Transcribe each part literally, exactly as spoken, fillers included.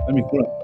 Ah, mikro la.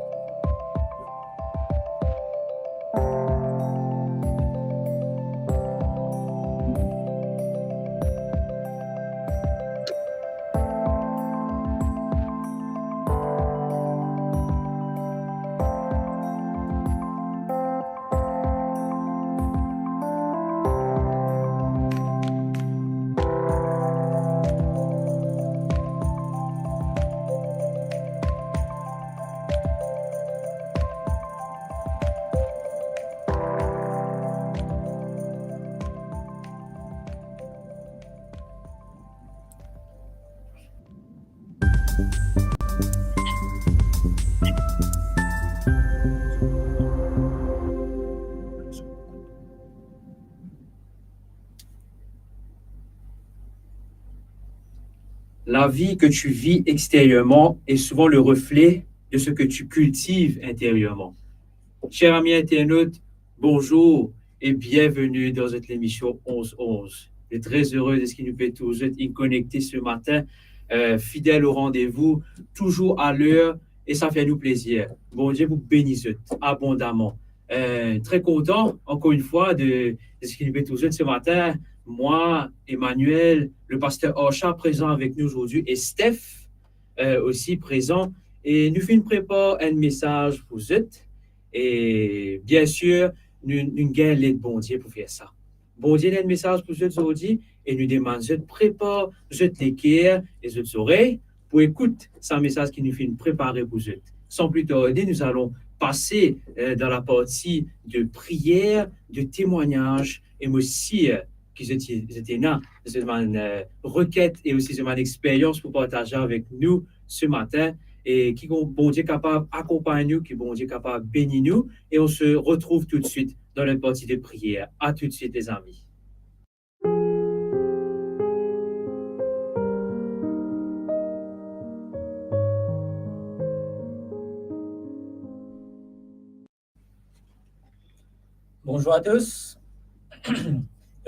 La vie que tu vis extérieurement est souvent le reflet de ce que tu cultives intérieurement. Cher ami internaute, bonjour et bienvenue dans cette émission onze onze. Je suis très heureux de ce qui nous fait tous être connectés ce matin, euh, fidèles au rendez-vous, toujours à l'heure, et ça fait nous plaisir. Bondie pou beni zot abondamment. Euh, très content, encore une fois, de, de ce qui nous fait tous ce matin. Moi, Emmanuel, le pasteur Orcha présent avec nous aujourd'hui et Steph, euh, aussi présent. E nou finn prepar enn mesaz pou zot. E bien sir, nou, nou gagn led Bondie pou fer sa. Bondie ena enn mesaz pou zot zordi e nou demann zot prepar zot leker e zot zorey pou ekout sa mesaz ki nou finn prepare pou zot. Sans plus tarder, nous allons passer, euh, dans la partie de prière, de témoignage, e mo sir ki zot, zot ena, zot bann, euh, reket e osi zot bann experyans pou partaze avek nou ce matin, e ki Bondie kapav akonpagn nou, ki Bondie kapav beni nou, et on se retrouve tout de suite dans notre partie de prière. À tout de suite, les amis. Bonjour à tous.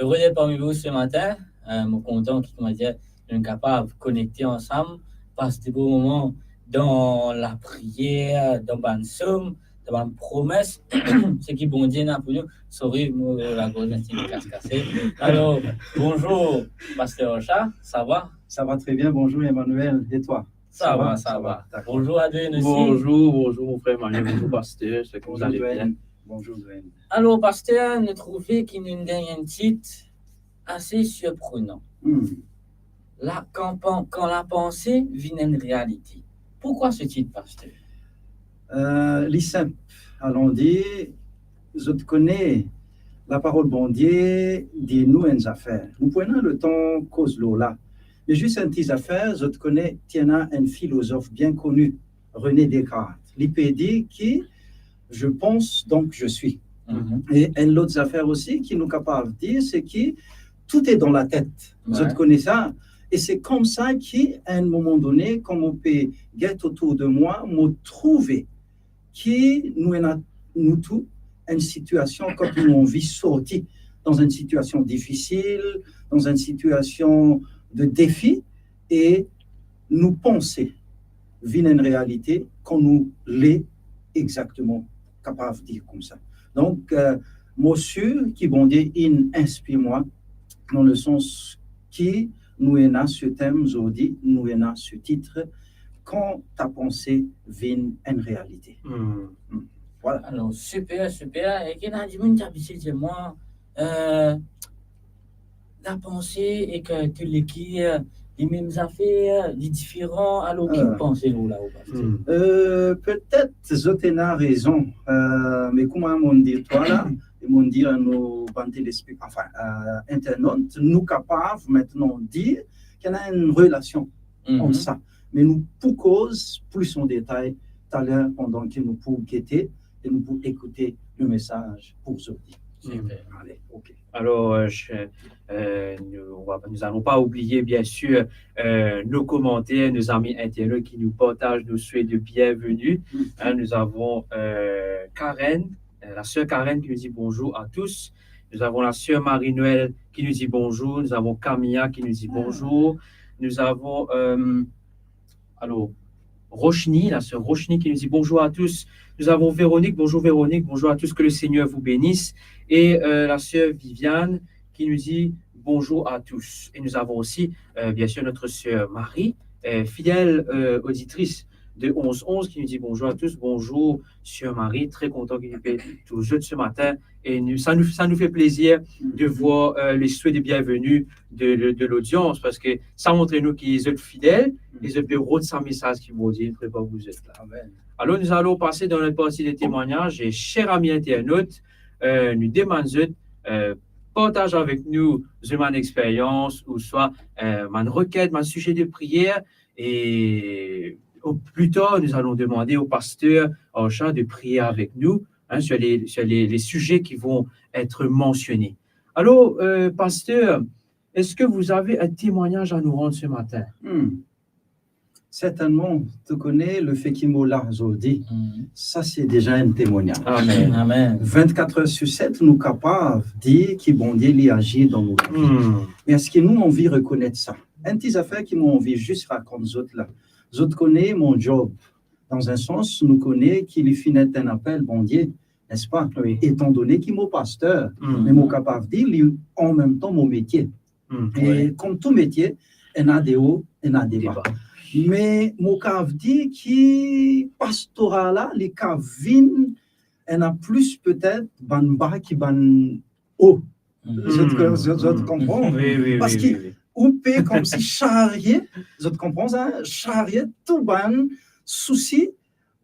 Heureux d'être parmi vous ce matin. Euh, mo kontan ki, kouma dir, nou kapav konekte ansam, pas de bon moman dan lapriyer, dan bann psom, dan bann promes, seki Bondie ena pou nou. Sorry, mo lagorz inn ti kas kase. Alors, bonjour, Pasteur Orcha, ça va? Ça va très bien, bonjour Emmanuel, et toi? Ça va, ça va. D'accord. Bonjour à Dwayne aussi. Bonjour, bonjour mon frère Emmanuel, bonjour pasteur, j'espère que vous allez bien. Bonjour Dwayne. Bonjour Dwayne. Alors pasteur, nou trouve ki nou gagn enn tit ase sirprenan. Hmm. La, kan pan-, kan lapanse vinn enn realite. Pourquoi ce titre, pasteur? Euh, li sinp, alon dir, zot kone, laparol Bondie dir nou enn zafer. Nou pou ena letan koz lor la. Me zis enn ti zafer, zot kone, ti ena enn filozof bien koni, René Descartes. Li pe dir ki, "Je pense, donc je suis." Mhm. E enn lot zafer osi ki nou kapav dir, se ki tout est dans la tête. Ouais. Zot kone sa. E se koumsa ki, à un moment donné, kan mo pe get otour de moi, mo trouve ki nou ena, nou tou, enn sitiasion kot nou anvi sorti dan enn sitiasion difisil, dan enn sitiasion de defi, e nou panse vinn enn realite kan nou le exakteman, kapav dir koumsa. Donk, euh, mo sir ki Bondie inn inspir mwa, dan le sans ki nou ena se tem zordi, nou ena se tit, Kan ta panse vinn enn realite. Hmm. Hmm. Voilà. Alors, super, super. E ki ena dimoun ki abitie dir mwa, euh, lapanse ek, euh, to leker, euh, li mem zafer, li diferan, alors ki ou panse lor la, ou panse? Hmm. Euh, petet zot ena rezon, euh, me kouma mo'nn dir twa la, e mo'nn dir a nou bann telespe-, anfin, euh, internaut, nou kapav aster dir ki ena enn relasion ant sa. Me nou pou koz plis an detay taler pandan ki nou pou gete e nou pou ekoute le mesaz pou zordi. Super. Ale, ok. Alors, euh, je, euh, nous, on va, nous allons pas oublier, bien sûr, euh, nos commentaires, nos amis internautes qui nous partagent nos souhaits de bienvenue. Mhm. Hein, nous avons, euh, Karen, euh, la sœur Karen qui nous dit bonjour à tous. Nous avons la sœur Marie-Noël qui nous dit bonjour. Nous avons Camilla qui nous dit bonjour. Nous avons, euh, alors, Rochni, la sœur Rochni qui nous dit bonjour à tous. Nous avons Véronique, bonjour Véronique, bonjour à tous, que le Seigneur vous bénisse. Et euh, la sœur Viviane qui nous dit bonjour à tous. Et nous avons aussi, euh, bien sûr, notre sœur Marie, euh, fidèle euh, auditrice de onze onze, qui nous dit bonjour à tous, bonjour sœur Marie, très content ki nou pe trouv zot ce matin. E nou, sa nou, sa nou fer plezir de voir euh, les souhaits de bienvenue de, de, de l'audience, parski sa montre nou ki zot fidèl e zot pe rod sa mesaz ki Bondie prepar pou zot la. Amen. Alors, nous allons passer dans la partie des témoignages. Et chers amis internautes, euh, nou demann zot euh, partaz avek nou zot bann expérience ou soit euh, bann requête, bann sujet de prière. Et au plus tard, nous allons demander au pasteur Archa de prier avec nous hein, sur, les, sur les, les sujets qui vont être mentionnés. Alors, euh, pasteur, est-ce que vous avez un témoignage à nous rendre ce matin? Hmm. Certainement, to kone, lefe ki mo la zordi, hmm, sa se deza enn temwagnaz. Amen. Amen. Vingt-quatre heures sur sept, nou kapav dir ki Bondie li azir dan nou lavi. Hmm. Me eski nou anvi rekonet sa? Enn ti zafer ki mo anvi zis rakont zot la. Zot kone mo job, dan enn sans, nou kone ki li finn et enn apel Bondie, nespa? Wi. Etandone ki mo paster, hmm, me mo kapav dir li anmemtan mo metie. Hmm, e wi. Kom tou metie, ena de o, ena de ba. De ba. Me mo kav dir ki pastora la, li kav vinn ena plis petet bann ba ki bann o. Hmm. Zot, zot, zot konpran? Wi, wi, wi, wi, wi. Parski ou pe komsi sarye, zot konpran sa, sarye tou bann sousi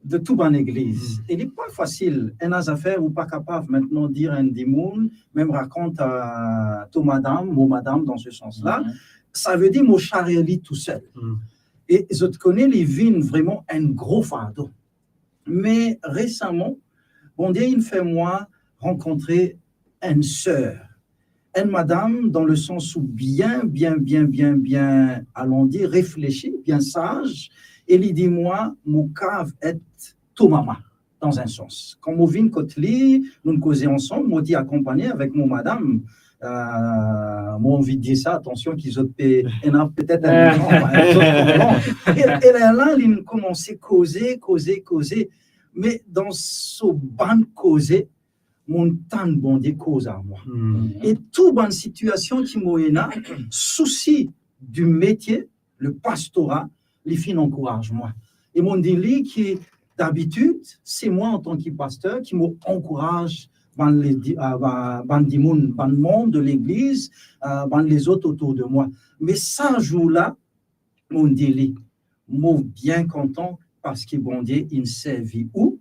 de tou bann legliz. Hmm. E li pa fasil. Ena zafer ou pa kapav mintnan dir enn dimoun, mem rakont a to madam, mo madam, dan se sans la. Hmm. Sa ve dir mo sarye li tousel. Hmm. E zot kone, li vinn vreman enn gro fardo. Me resaman, Bondie inn fer mwa rankontre enn ser, enn madam, dan le sans ou bien, bien, bien, bien, bien, alon dir, reflesi, bien saz, e li dir mwa, mo kav et to mama, dan enn sans. Kan mo vinn kot li, nou koze ansam, mo ti akonpagne avek mo madam, euh, mo anvi dir sa, atansion ki zot pe, ena petet enn, zot konpran. E, e lerla, li koumans koze, koze, koze. Me dan so bann koze, mo tann Bondie koz ar mwa. Hmm. E tou bann sitiasion ki mo ena, sousi di metie, le pastora, li finn ankouraz mwa. E mo dir li ki dabitid, se mwa antan ki paster ki mo ankouraz bann le-, di-, ah, ba-, bann dimoun, bann manb de legliz, ah, bann lezot otour de mwa. Me sa zour la, mo dir li, mo bien kontan parski Bondie inn servi ou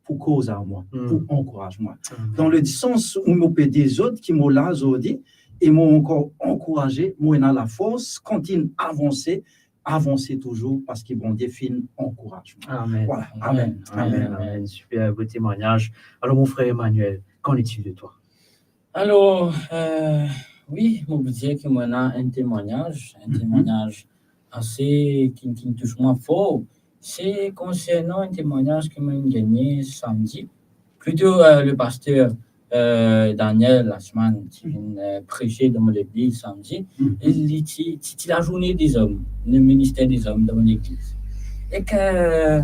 pou koz ar mwa, hmm, pou ankouraz mwa. Amen. Dan le sans ou mo pe dir zot ki mo la zordi, e mo ankor ankouraze, mo ena lafors, kontign avanse, avanse touzour, parski Bondie finn ankouraz mwa. Amen. Voilà. Amen. Amen. Amen. Amen. Amen. Super, beau témoignage. Alors, mon frère Emmanuel, qu'en est-il de toi? Alor, euh, wi, mo pou dir ki mo ena enn temwagnaz, enn, mhm, temwagnaz ase ki, ki tous mwa for. Se konsernan enn temwagnaz ki mo gagne samdi. Plito, euh, le paster, euh, Daniel Asman, ki vinn, euh, prese dan mo legliz samdi. Mhm. E li ti, ti, ti lazourne dezom, le minister dezom dan mo legliz. E ki, euh,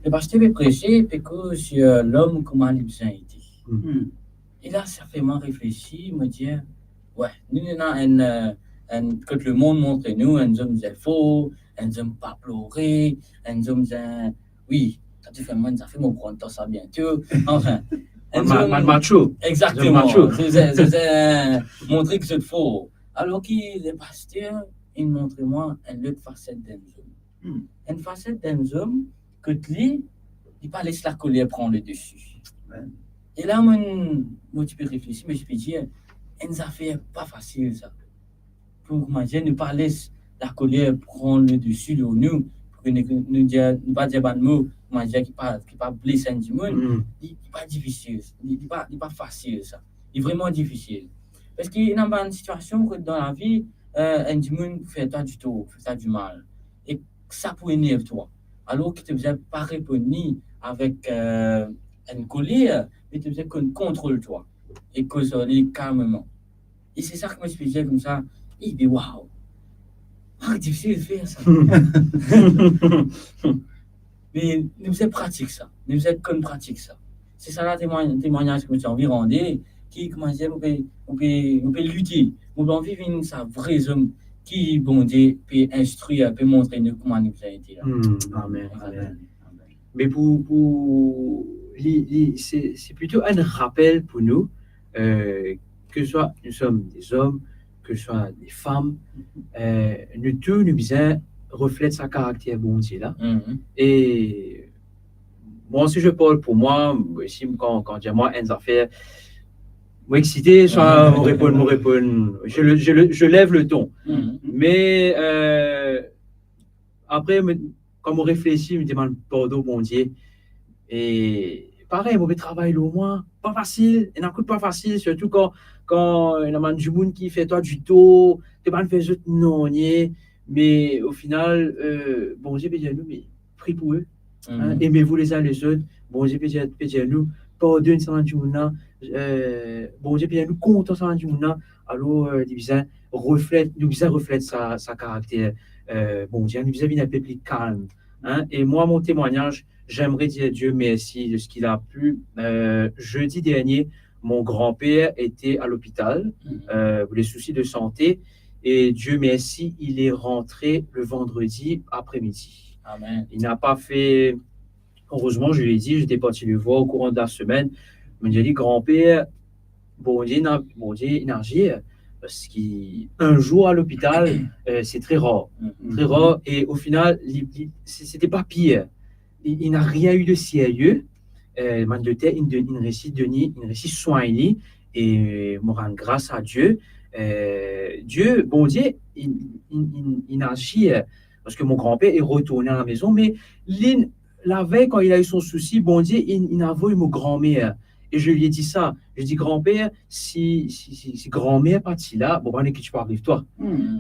le paster pe prese, pe koz, euh, lom kouma li bizin ede. Mhm. E la, sa fer mwa reflesi, mo dir, we, nou, nou ena enn, euh, enn, kot lemond montre nou, enn zom zefo, enn zom pa plore, enn zom zin, wi, sa ti fer mwa enn zafer, mo pran tan sa biento. Anfin, enn zom, bann macho. Exactement. Zom macho. Se, se, se, se, montre ki zot for. Alor ki le paster, li montre mwa enn lot faset d'enn zom. Hmm. Enn faset d'enn zom, kot li, li pa les lakoler pran le desi. Amen. E la, mo, mo ti pe reflesi, mo ti pe dir, enn zafer pa fasil sa. Pou, kouma dir, nou pa les lakoler pran le desi lor nou, pou ki nou, nou dir, nou pa dir bann mo, kouma dir, ki pa, ki pa bles enn dimoun, hmm, li, li pa difisil, li, li pa, li pa fasil sa. Li vreman difisil. Parski ena bann sitiasion kot dan lavi, euh, enn dimoun fer twa ditor, fer twa dimal. E sa pou enerv twa. Alor ki to bizin pa reponn li avek, euh, enn koler, me to bizin kon-, kontrol twa e koz ar li kalmeman. E se sa ki mo ti pe dir koumsa, e be, waw! Ah, difisil fer sa. Me nou bizin pratik sa. Nou bizin konn pratik sa. Se sa la temwagn-, temwagnaz ki mo ti anvi rande, ki, kouma dir, mo pe, mo pe, mo pe lite. Mo pe anvi vinn sa vre zom ki Bondie pe instrir, pe montre nou kouma nou bizin ete la. Hmm, amen, amen. Me pou, pou, li, li, se, se plito enn rapel pou nou, euh, ke swa nou som de zom, ke swa de fam, euh, nou tou, nou bizin reflet sa karakter Bondie la. Mhm. E mwa, si je parle pour moi, si kan, kan dir mwa enn zafer, mo exite, swa mo reponn, mo reponn, je le, je le, je lève le ton. Mhm. Me, euh, apre, mo, kan mo reflesi, mo demann pardon Bondie. E parey, mo pe travay lor mwa, pa fasil, ena kout pa fasil, sirtou kan, kan ena bann dimoun ki fer twa ditor, to pa'nn fer zot nanye, me o final, euh, Bondie pe dir nou, me pri pou e, hein, aimez-vous les uns les autres. Bondie pe dir, pe dir nou, pardonn sa bann dimoun la, euh, Bondie pe dir nou, kontan sa bann dimoun la. Alor, euh, li bizin reflet, nou bizin reflet sa, sa karakter, euh, Bondie, nou bizin vinn enn pe pli kalm, hein. E mwa, mon temwagnaz, j'aimerais dire Dieu merci de ce qu'il a pu. Euh, jeudi dernier, mon grand-père était à l'hôpital, euh, pour des soucis de santé. Et Dieu merci, il est rentré le vendredi après-midi. Amen. Il n'a pas fait, heureusement, je lui ai dit, j'étais parti le voir au courant de la semaine. Mo dir li, "Granper, Bondie inn, Bondie inn azir, parski enn zour a lopital, euh, se tre rar, tre rar." E o final, li, li, se, se te pa pir. Il, il n'a rien eu de sérieux. Euh, bann dokter inn, inn resi donn li, inn resi swagn li, e mo rann gras a Die. Euh, Die, Bondie, inn, inn, inn, inn azir, parski mo granper inn retourn a la maison, me li, la veille, quand il a eu son souci, Bondie inn, inn avoy mo granmer. Et je lui ai dit ça. Je dis, "Grand-père, si, si, si, si grand-mère pa ti la, bon, ben, ki ti pou ariv twa."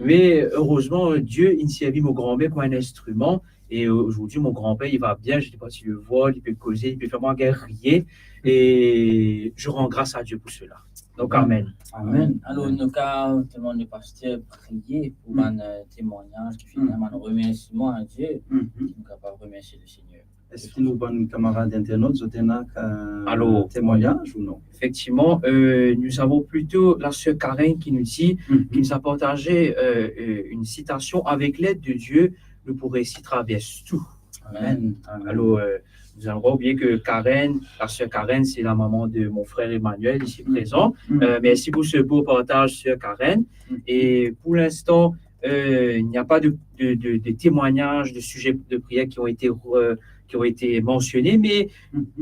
Mais heureusement, Dieu inn servi mo granmer kouma enn instriman. Et aujourd'hui, mon grand-père, il va bien. J'étais parti le voir, li pe koze, li pe fer mwa gagn rir. Et je rends grâce à Dieu pour cela. Donc, amen. Amen. Alor, nou kav demann le pasteur priye pou bann, euh, temwagnaz ki finn, bann remersiman a Die, ki nou kapav remersie le Seigneur. Eski nou bann kamarad internat, zot ena, euh, temwagnaz ou non? Effectivement, euh, nous avons plutôt la sœur Karen qui nous dit, qui nous a partagé, euh, euh, une citation : « Avec l'aide de Dieu, nous pourrons aussi traverser tout. » Amen. Amen. Alors, euh, nous allons pas oublier que Karen, la sœur Karen, c'est la maman de mon frère Emmanuel, ici présent. Euh, merci pour ce beau partage, sœur Karen. Et pour l'instant, euh, il n'y a pas de, de, de, de témoignages, de sujets de prière qui ont été re-, qui ont été mentionnés, mais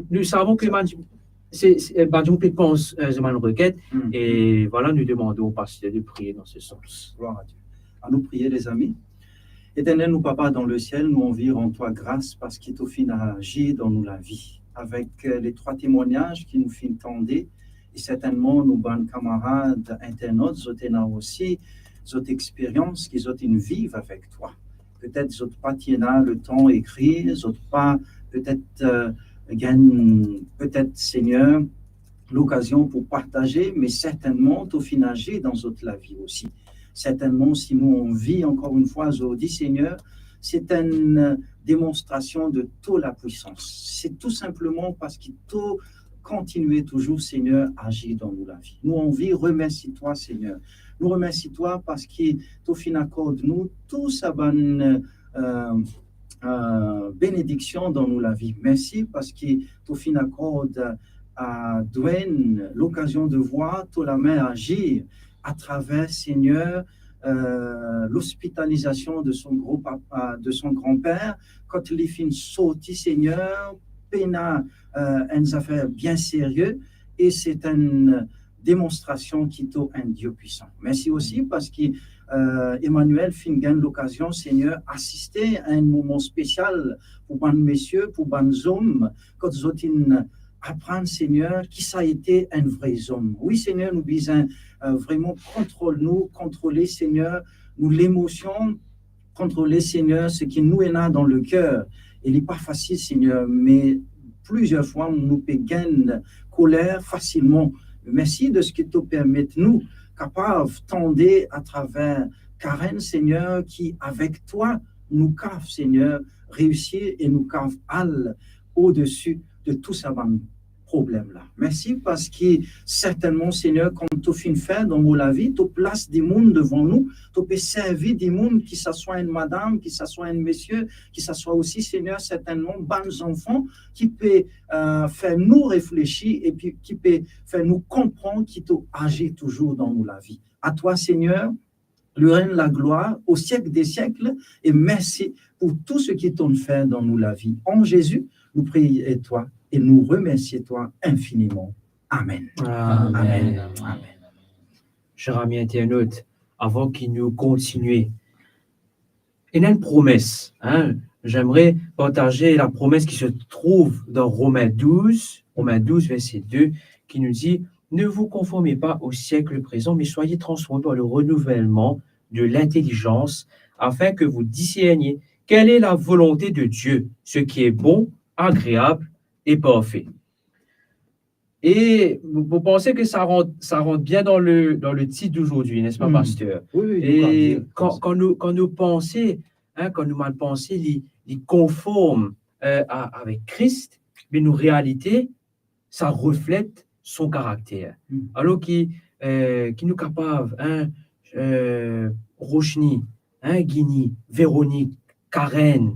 nous savons que bann, se, se, bann dimoun pe pans, euh, bann requêtes, et voilà, nous demandons au pasteur de prier dans ce sens. Gloire à Dieu. Anou priye, lezami. Eternel nou Papa dan lesiel, nou anvi rann twa gras parski to finn azir dan nou lavi. Avek, euh, le trwa temwagnaz ki nou finn tande, e sertennman nou bann kamarad internat, zot ena osi zot experians ki zot inn viv avek twa. Petet zot pa ti ena letan ekrir, zot pa petet, euh, gagn, petet, Segner, lokazion pou partaze, me sertennman to finn azir dan zot lavi osi. Sertennman, si nou anvi, ankor enn fwa, zordi, Segner, se enn, euh, demonstrasion de to lapwisans. Se tou sinpleman parski to kontinie touzour, Segner, azir dan nou lavi. Nou anvi remersie twa, Segner. Nou remersie twa parski to finn akord nou tou sa bann, euh, euh, benediksion dan nou lavi. Mersi parski to finn akord a Dwayne lokazion de vwar to lame azir atraver, Segner, euh, lospitalizasion de son gro papa, de son granper, kot li finn sorti, Segner, pena, euh, enn zafer bien serie, e se enn demonstrasion ki to enn Die pwisan. Mersi osi parski, euh, Emmanuel finn gagn lokazion, Segner, asiste a enn moman spesial pou bann misie, pou bann zom, kot zot inn aprann, Segner, ki sa ete enn vre zom. Wi, Segner, nou bizin, euh, vreman kontrol nou, kontrole, Segner, nou lemosion, kontrole, Segner, seki nou ena dan leker. E li pa fasil, Segner, me plizier fwa nou pe gagn koler fasilman. Mersi de seki to permet nou kapav tande atraver Karen, Segner, ki avek twa nou kav, Segner, reisir e nou kav al odesi de tou sa bann problem la. Mersi parski sertennman, Segner, kan to finn fer dan mo lavi, to plas dimoun devan nou, to pe servi dimoun, ki sa swa enn madam, ki sa swa enn mesie, ki sa swa osi, Segner, sertennman, bann zanfan ki pe, eh, fer nou reflesi epi ki pe fer nou konpran ki to azir touzour dan nou lavi. A twa, Segner, le règne, la gloire au siècle des siècles, e mersi pou tou seki to'nn fer dan nou lavi. An Zezi, nou priye twa e nou remersie twa infiniman. Amen. Amen. Amen. Amen. Cher ami internaute, avan ki nou kontinie, ena enn promes, hein. J'aimerais partager la promesse qui se trouve dans Romains douze, Romains douze, verset deux, qui nous dit, « Ne vous conformez pas au siècle présent, mais soyez transformés par le renouvellement de l'intelligence, afin que vous discerniez quelle est la volonté de Dieu, ce qui est bon, agréable et parfait. » E mo, mo panse ke sa rant, sa rant bien dan le, dan le tit d'aujourd'hui, n'est-ce pas, pasteur? Wi, wi, nou kav dir kan, koumsa. Kan nou, kan nou panse, hein, kan nou bann panse li, li konform, euh, a, avek Kris, me nou realite, sa reflet son karakter. Alor ki, euh, ki nou kapav, hein, euh, Roshni, hein, Guini, Véronique, Karen,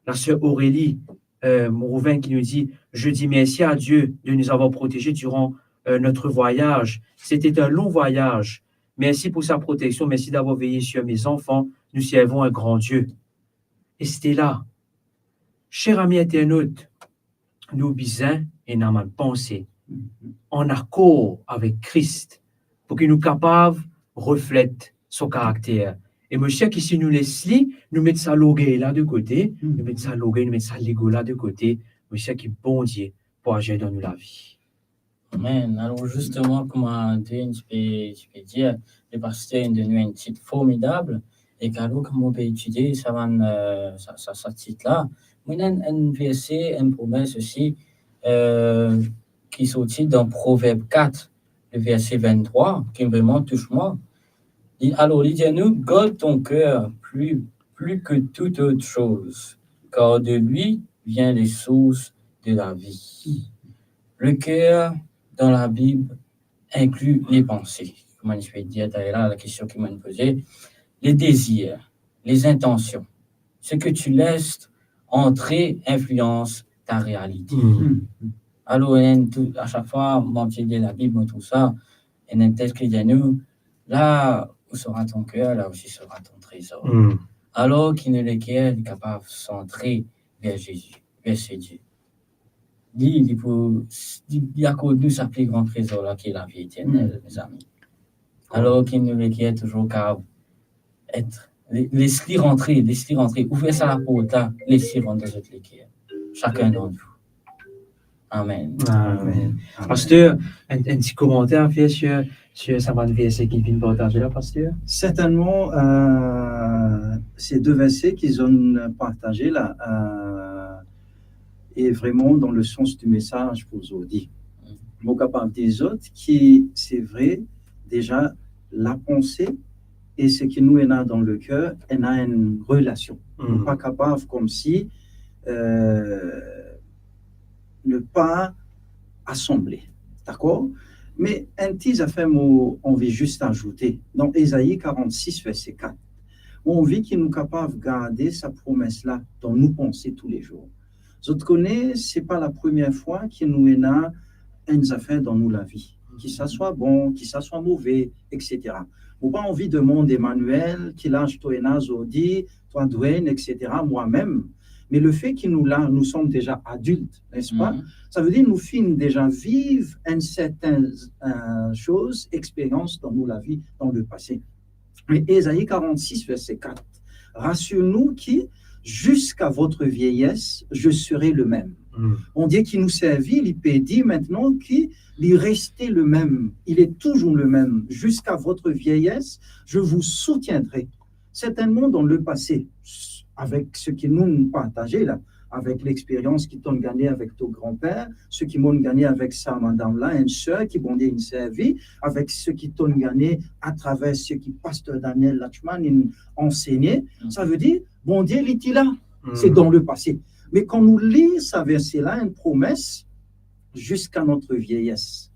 la sœur Aurélie, euh, Mourouven qui nous dit, « Je dis merci à Dieu de nous avoir protégés durant, euh, notre voyage. C'était un long voyage. Merci pour sa protection. Merci d'avoir veillé sur mes enfants. Nous servons un grand Dieu. » Estela, cher ami internaute, nou bizin ena bann panse an akor avek Kris, pou ki nou kapav reflet so karakter. E mo sir ki si nou les li, nou met sa lorgey la de kote, nou met sa lorgey, nou met sa lego la de kote, mo sir ki Bondie pou azir dan nou lavi. Amen. Alor, zisteman, kouma Antoine ti pe, ti pe dir, le paster inn donn nou enn tit formidab, e alor, kan mo pe etidie sa bann, euh, sa, sa, sa tit la, mo ena enn, enn verse, enn promes osi, euh, ki sorti dan Proverb kat, le verse venntrwa, ki vreman tous mwa. Li, alor, li dir nou, « Garde ton cœur plus, plus que toute autre chose, car de lui vient les sources de la vie. » Le cœur, dans la Bible, inclut les pensées. Kouma nou pe dir taler la, la kestion ki mo'nn poze, les désirs, les intentions, ce que tu laisses entrer influence ta réalité. Alor, enn tou, a sak fwa, mo ti lir Labib, mo trouv sa, ena enn teks ki dir nou, « Là où sera ton cœur, là aussi sera ton trésor. » Alor ki nou leker li kapav santre ver Zezi, ver se Die. Li, li pou, li, li akord nou sa pli gran trezor la ki lavi eternel, mezami. Alor ki nou leker touzour kav et, le-, les li rantre, les li rantre, ouver sa laport la, les li rant dan zot leker. Sakenn dan nou. Amen. Amen. Amen. Paster, enn, enn ti komanter a fer sir, sir sa bann verse ki vinn partaze la, paster? Sertennman, euh, se de verse ki zot inn partaze la, euh, e vreman dan le sans du mesaz pou zordi. Mo kapav dir zot ki se vre, deza, lapanse e seki nou ena dan leker ena enn relasion. Nou pa kapav koumsi, euh, ne pa asanble. Dakor? Me enn ti zafer mo anvi zis azoute. Dan Ezai karannsis, verse kat, mo anvi ki nou kapav garde sa promes la dan nou panse toulezour. Zot kone, se pa lapremier fwa ki nou ena enn zafer dan nou lavi, ki sa swa bon, ki sa swa move, et cetera. Mo pa anvi demann Emmanuel, ki laz to ena zordi, twa Dwayne, et cetera, mwa mem. Me lefe ki nou la, nous sommes déjà adultes, n'est-ce pas? Sa vedir nou finn deza viv enn serten, euh, soz, experians dan nou lavi, dan lepase. Me Ezai karannsis, verse kat, rasir nou ki, « Jusqu'à votre vieillesse, je serai le même. » Bondie ki nou servi, li pe dir aster ki li reste le même, il est toujours le même. « Jusqu'à votre vieillesse, je vous soutiendrai. » Sertennman, dan lepase, avek seki nou'nn partaze la, avek lexperians ki to'nn gagne avek to granper, seki mo'nn gagne avek sa madam la, enn ser ki Bondie inn servi, avek seki to'nn gagne atraver seki paster Daniel Lachman inn ansegne, sa vedir Bondie li ti la. Se dan lepase. Me kan nou lir sa verse la, enn promes, "Jusqu'à notre vieillesse."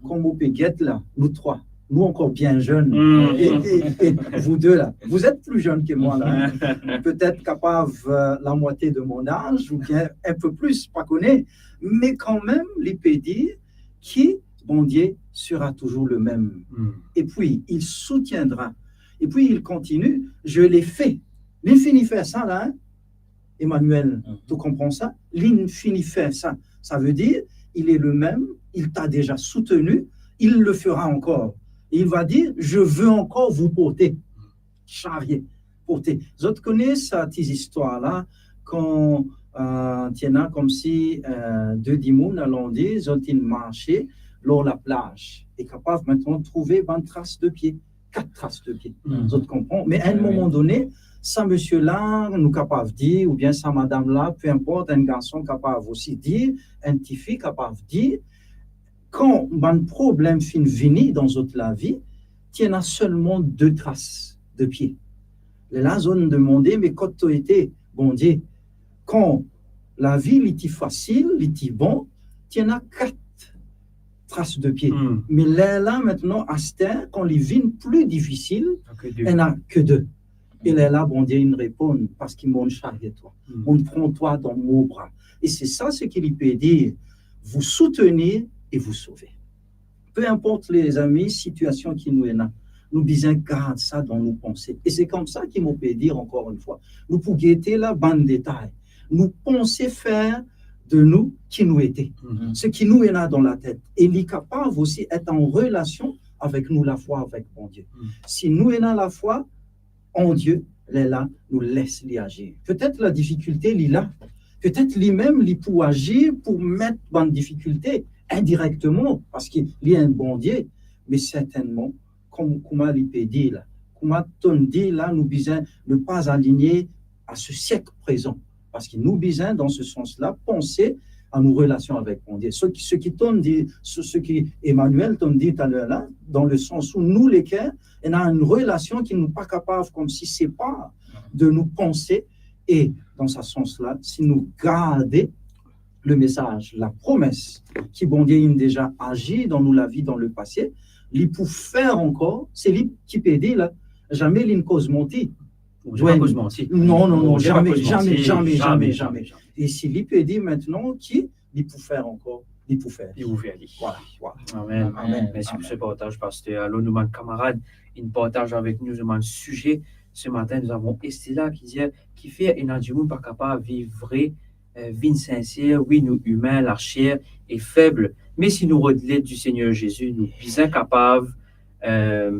Kan mo pe get la, nou trwa, nou ankor bien zenn. E, e, e vous deux là, vous êtes plus jeunes que moi là, hein. Peut-être kapav, euh, la moitié de mon âge, ou bien un peu plus, pa kone. Me kanmem, li pe dir ki Bondie sera toujours le même. Et puis, il soutiendra. Et puis, il continue, "Je l'ai fait." Li fini fer sa la, hein, Emmanuel, to konpran sa? Li fini fer sa. Ça veut dire, il est le même, il t'a déjà soutenu, il le fera encore. Et il va dire, "Je veux encore vous porter." Charye, porte. Zot kone sa ti zistwar la, kan, euh, ti ena koumsi, euh, de dimoun, alon dir, zot inn marse lor laplaz, e kapav aster trouve bann tras de pie, kat tras de pie. Zot konpran? Me a enn moman done, sa misie la, nou kapav dir, oubien sa madam la, pe inport, enn garson kapav osi dir, enn tifi kapav dir, kan bann problem finn vini dan zot lavi, ti ena selman de tras de pie. Lerla zot inn demande, "Me kot to ete, Bondie?" Kan lavi li ti fasil, li ti bon, ti ena kat tras de pie. Me lerla aster, kan li vinn pli difisil, ena ke de. E lerla Bondie inn reponn, "Parski mo'nn sarye twa, mo'nn pran twa dan mo bra." E se sa seki li pe dir, "Vous soutenir et vous sauver." Peu importe, lezami, sitiasion ki nou ena, nou bizin gard sa dan nou panse. E se koumsa ki mo pe dir ankor enn fwa, nou pou gete la bann detay. Nou panse fer de nou ki nou ete, seki nou ena dan latet. E li kapav osi et an relasion avek nou lafwa avek Bondie. Si nou ena lafwa an Die, lerla nou les li azir. Petet ladifikilte li la, petet limem li pou azir pou met bann difikilte indirekteman, parski li enn Bondie, me sertennman, kom, kouma li pe dir la, kouma tonn dir la, nou bizin ne pas aligner à ce siècle présent. Parski nou bizin, dan se sans la, panse a nou relasion avek Bondie. Seki, seki tonn dir, se, seki Emmanuel tonn dir taler la, dan le sans ou nou leker, ena enn relasion ki nou pa kapav koumsi separ de nou panse, e dan sa sans la, si nou garde lemesaz, lapromes ki Bondie inn deza azir dan nou lavi dan lepase, li pou fer ankor, se li ki pe dir la, zame li'nn koz manti. Bondie pa koz manti. Non, non, non, zame, zame, zame, zame. E si li pe dir aster ki li pou fer ankor, li pou fer. Li pou fer li. Vwala, vwala. Amen. Amen. Mersi pou se partaz, paster. Alor, nou bann kamarad, inn partaz avek nou, nou bann size. Se matin, nou avon Estela ki dir, "Kifer ena dimoun pa kapav viv vre, eh, vinn sinser? Wi, nou imin, laser e feb, me si nou rod led di Segner Zezi, nou bizin kapav, eh,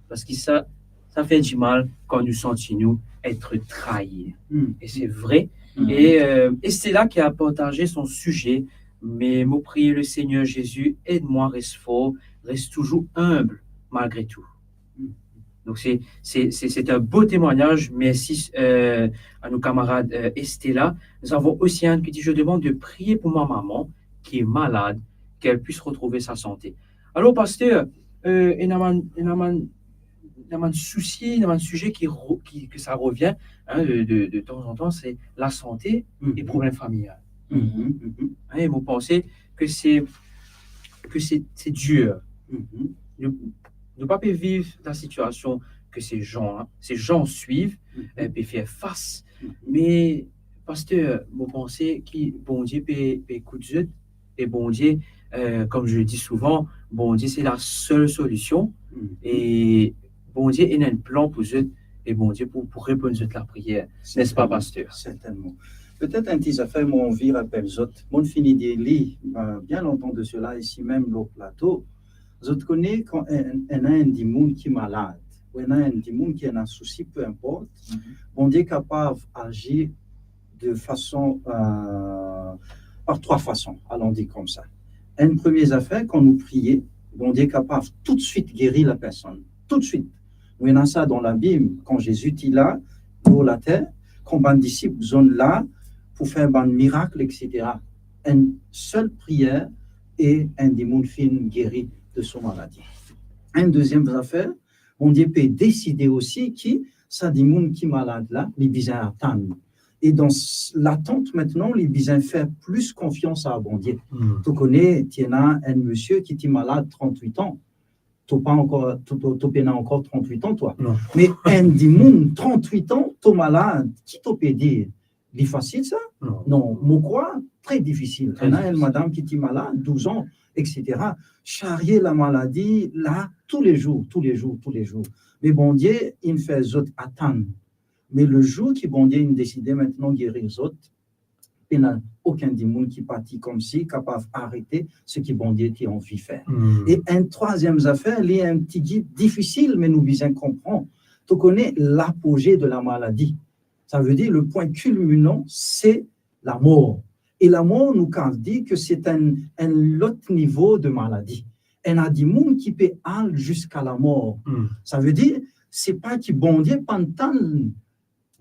parski sa, sa fer dimal kan nou santi nou et trayi." E se vre. E, eh, Estela ki a partaze son size, "Me mo priye Lesegner Zezi, ed mwa res for, res touzour inb malgre tou." Donk, se, se, se, se enn bo temwagnaz. Mersi, eh, a nou kamarad, eh, Estela. Nou avon osi enn ki dir, "Je demande de prier pour ma maman qui est malade, qu'elle puisse retrouver sa santé." Alor, paster, eh, ena bann, ena bann, ena bann sousi, ena bann size ki ro-, ki, ke sa revien, hein, de, de, de tanzantan, se lasante e problem familial. Hein, e mo panse ke se, ke se, se dir. Nou, nou pa pe viv lasitiasion ke se zan, hein, se zan swiv, eh, pe fer fas. Me, paster, mo panse ki Bondie pe, pe ekout zot, e Bondie, eh, comme je le dis souvent, Bondie se lasel solision, e Bondie ena enn plan pou zot, e Bondie pou, pou reponn zot lapriyer, n'est-ce pas, paster? Sertennman. Petet enn ti zafer mo anvi rapel zot, mo'nn fini dir li, eh, bien lontan de sela, isi mem lor plato. Zot kone kan enn, ena enn dimoun ki malad, ou ena enn dimoun ki ena sousi, peu importe, Bondie kapav azir de fason, eh, par trwa fason, alon dir koumsa. Enn premie zafer, kan nou priye, Bondie kapav toutswit geri lapersonn, toutswit. Nou ena sa dan Labib, kan Zezi ti la lor later, kan bann disip zot la pou fer bann mirak, et cetera. Enn sel priyer e enn dimoun finn geri de so maladi. Enn deziem zafer, Bondie pe deside osi ki sa dimoun ki malad la, li bizin atann. E dan s-, latant, mintnan, li bizin fer plis konfians a Bondie. Hmm. To kone, ti ena enn misie ki ti malad trant-wit an. To pa ankor, to, to, to pena ankor trant-wit an, twa. Non. Me enn dimoun, trant-wit an, to malad, ki to pe dir? Li fasil, sa? Non. Non, mo krwar, tre difisil. Tre difisil. Ena enn madam ki ti malad douz an, etsetera. Sarie lamaladi la, toulezour, toulezour, toulezour. Me Bondie, inn fer zot atann. Me lezour ki Bondie inn deside mintnan geri zot, pena okenn dimoun ki pa ti koumsi kapav arete seki Bondie ti anvi fer. Hmm. E enn trwaziem zafer, li enn tigit difisil, me nou bizin konpran. To kone lapoze de lamaladi. Savedir, le pwin kilminan, se lamor. E lamor, nou kapav dir ke se enn, enn lot nivo de maladi. Ena dimoun ki pe al ziska lamor. Hmm. Savedir, se pa ki Bondie pa'nn tann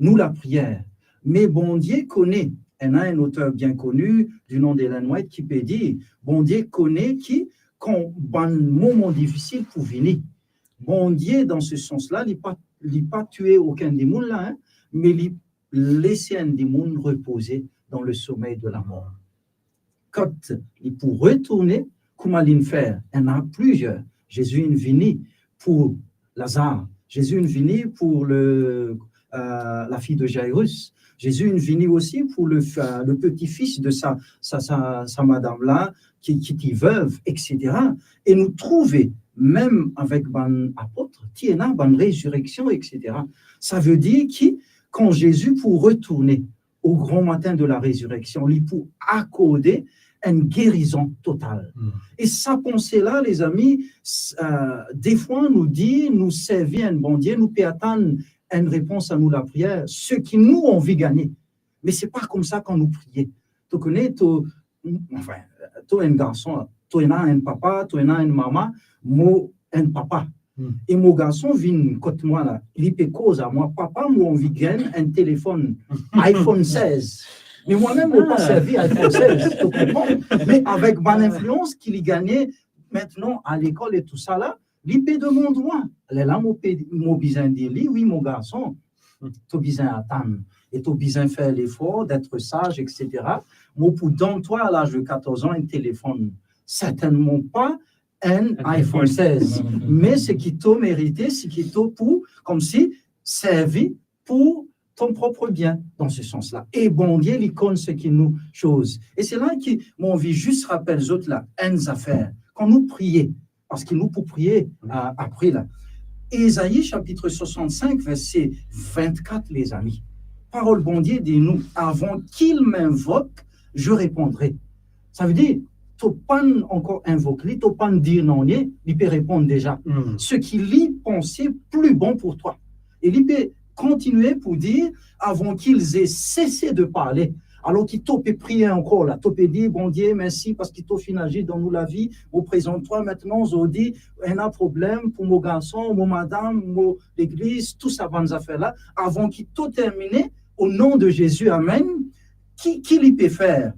nou lapriyer, me Bondie kone, ena enn oter bien koni, du nom d'Ellen White, ki pe dir, Bondie kone ki kan bann moman difisil pou vini. Bondie, dan se sans la, li pa, li pa tue okenn dimoun la, hein, me li les enn dimoun repoze dan le somey de lamor. Kan li pou retourne, kouma linn fer? Ena plizier. Zezi inn vini pou Lazar. Zezi inn vini pou le, euh, lafiy de Jairus. Zezi inn vini osi pou le, euh, le petit-fils de sa, sa, sa, sa madam la ki, ki ti vev, etsetera. E nou trouve, mem avek bann apot, ti ena bann rezireksion, etsetera. Savedir ki, kan Zezi pou retourne, o gran matin de la rezireksion, li pou akorde enn gerizon total. Hmm. E sa panse la, lezami, s-, euh, defwa nou dir, nou servi enn Bondie, nou pe atann enn repons a nou lapriyer, seki nou anvi gagne. Me se pa koumsa kan nou priye. To kone, to, anfin, to enn garson, to ena enn papa, to ena enn mama, mo enn papa. Hmm. E mo garson vinn kot mwa la, li pe koz a mwa, "Papa, mo anvi gagn enn telefonn iPhone seize." Me mwa mem, mo pa servi iPhone seize, to konpran? Me avek bann inflians ki li gagne mintnan a lekol e tousala, li pe demann mwa. Lerla mo pe, mo bizin dir li, "Wi, mo garson, to bizin atann, e to bizin fer lefor d'être sage, etsetera. Mo pou donn twa, a laz de katorz an, enn telefonn. Sertennman pa enn iPhone seize. Me seki to merite, seki to pou, koumsi, servi pou to prop bien, dan se sans la." E Bondie, li konn seki nou soz. E se la ki mo anvi zis rapel zot la, enn zafer. Kan nou priye, parski nou pou priye, a, apre la. Ezai sapit swasant-sink, verse vintkat, lezami. Parol Bondie dir nou, "Avant qu'il m'invoque, je répondrai." Savedir, to pa'nn ankor invok li, to pa'nn dir nanye, li pe reponn deza. Hmm. Seki li panse pli bon pou twa. E li pe kontinie pou dir, "Avant qu'ils aient cessé de parler." Alor ki to pe priye ankor la, to pe dir, "Bondie, mersi parski to finn azir dan nou lavi, mo prezant twa mintnan, zordi, ena problem pou mo garson, mo madam, mo legliz, tou sa bann zafer la." Avan ki to termine, "Au nom de Jésus, amen." Ki, ki li pe fer?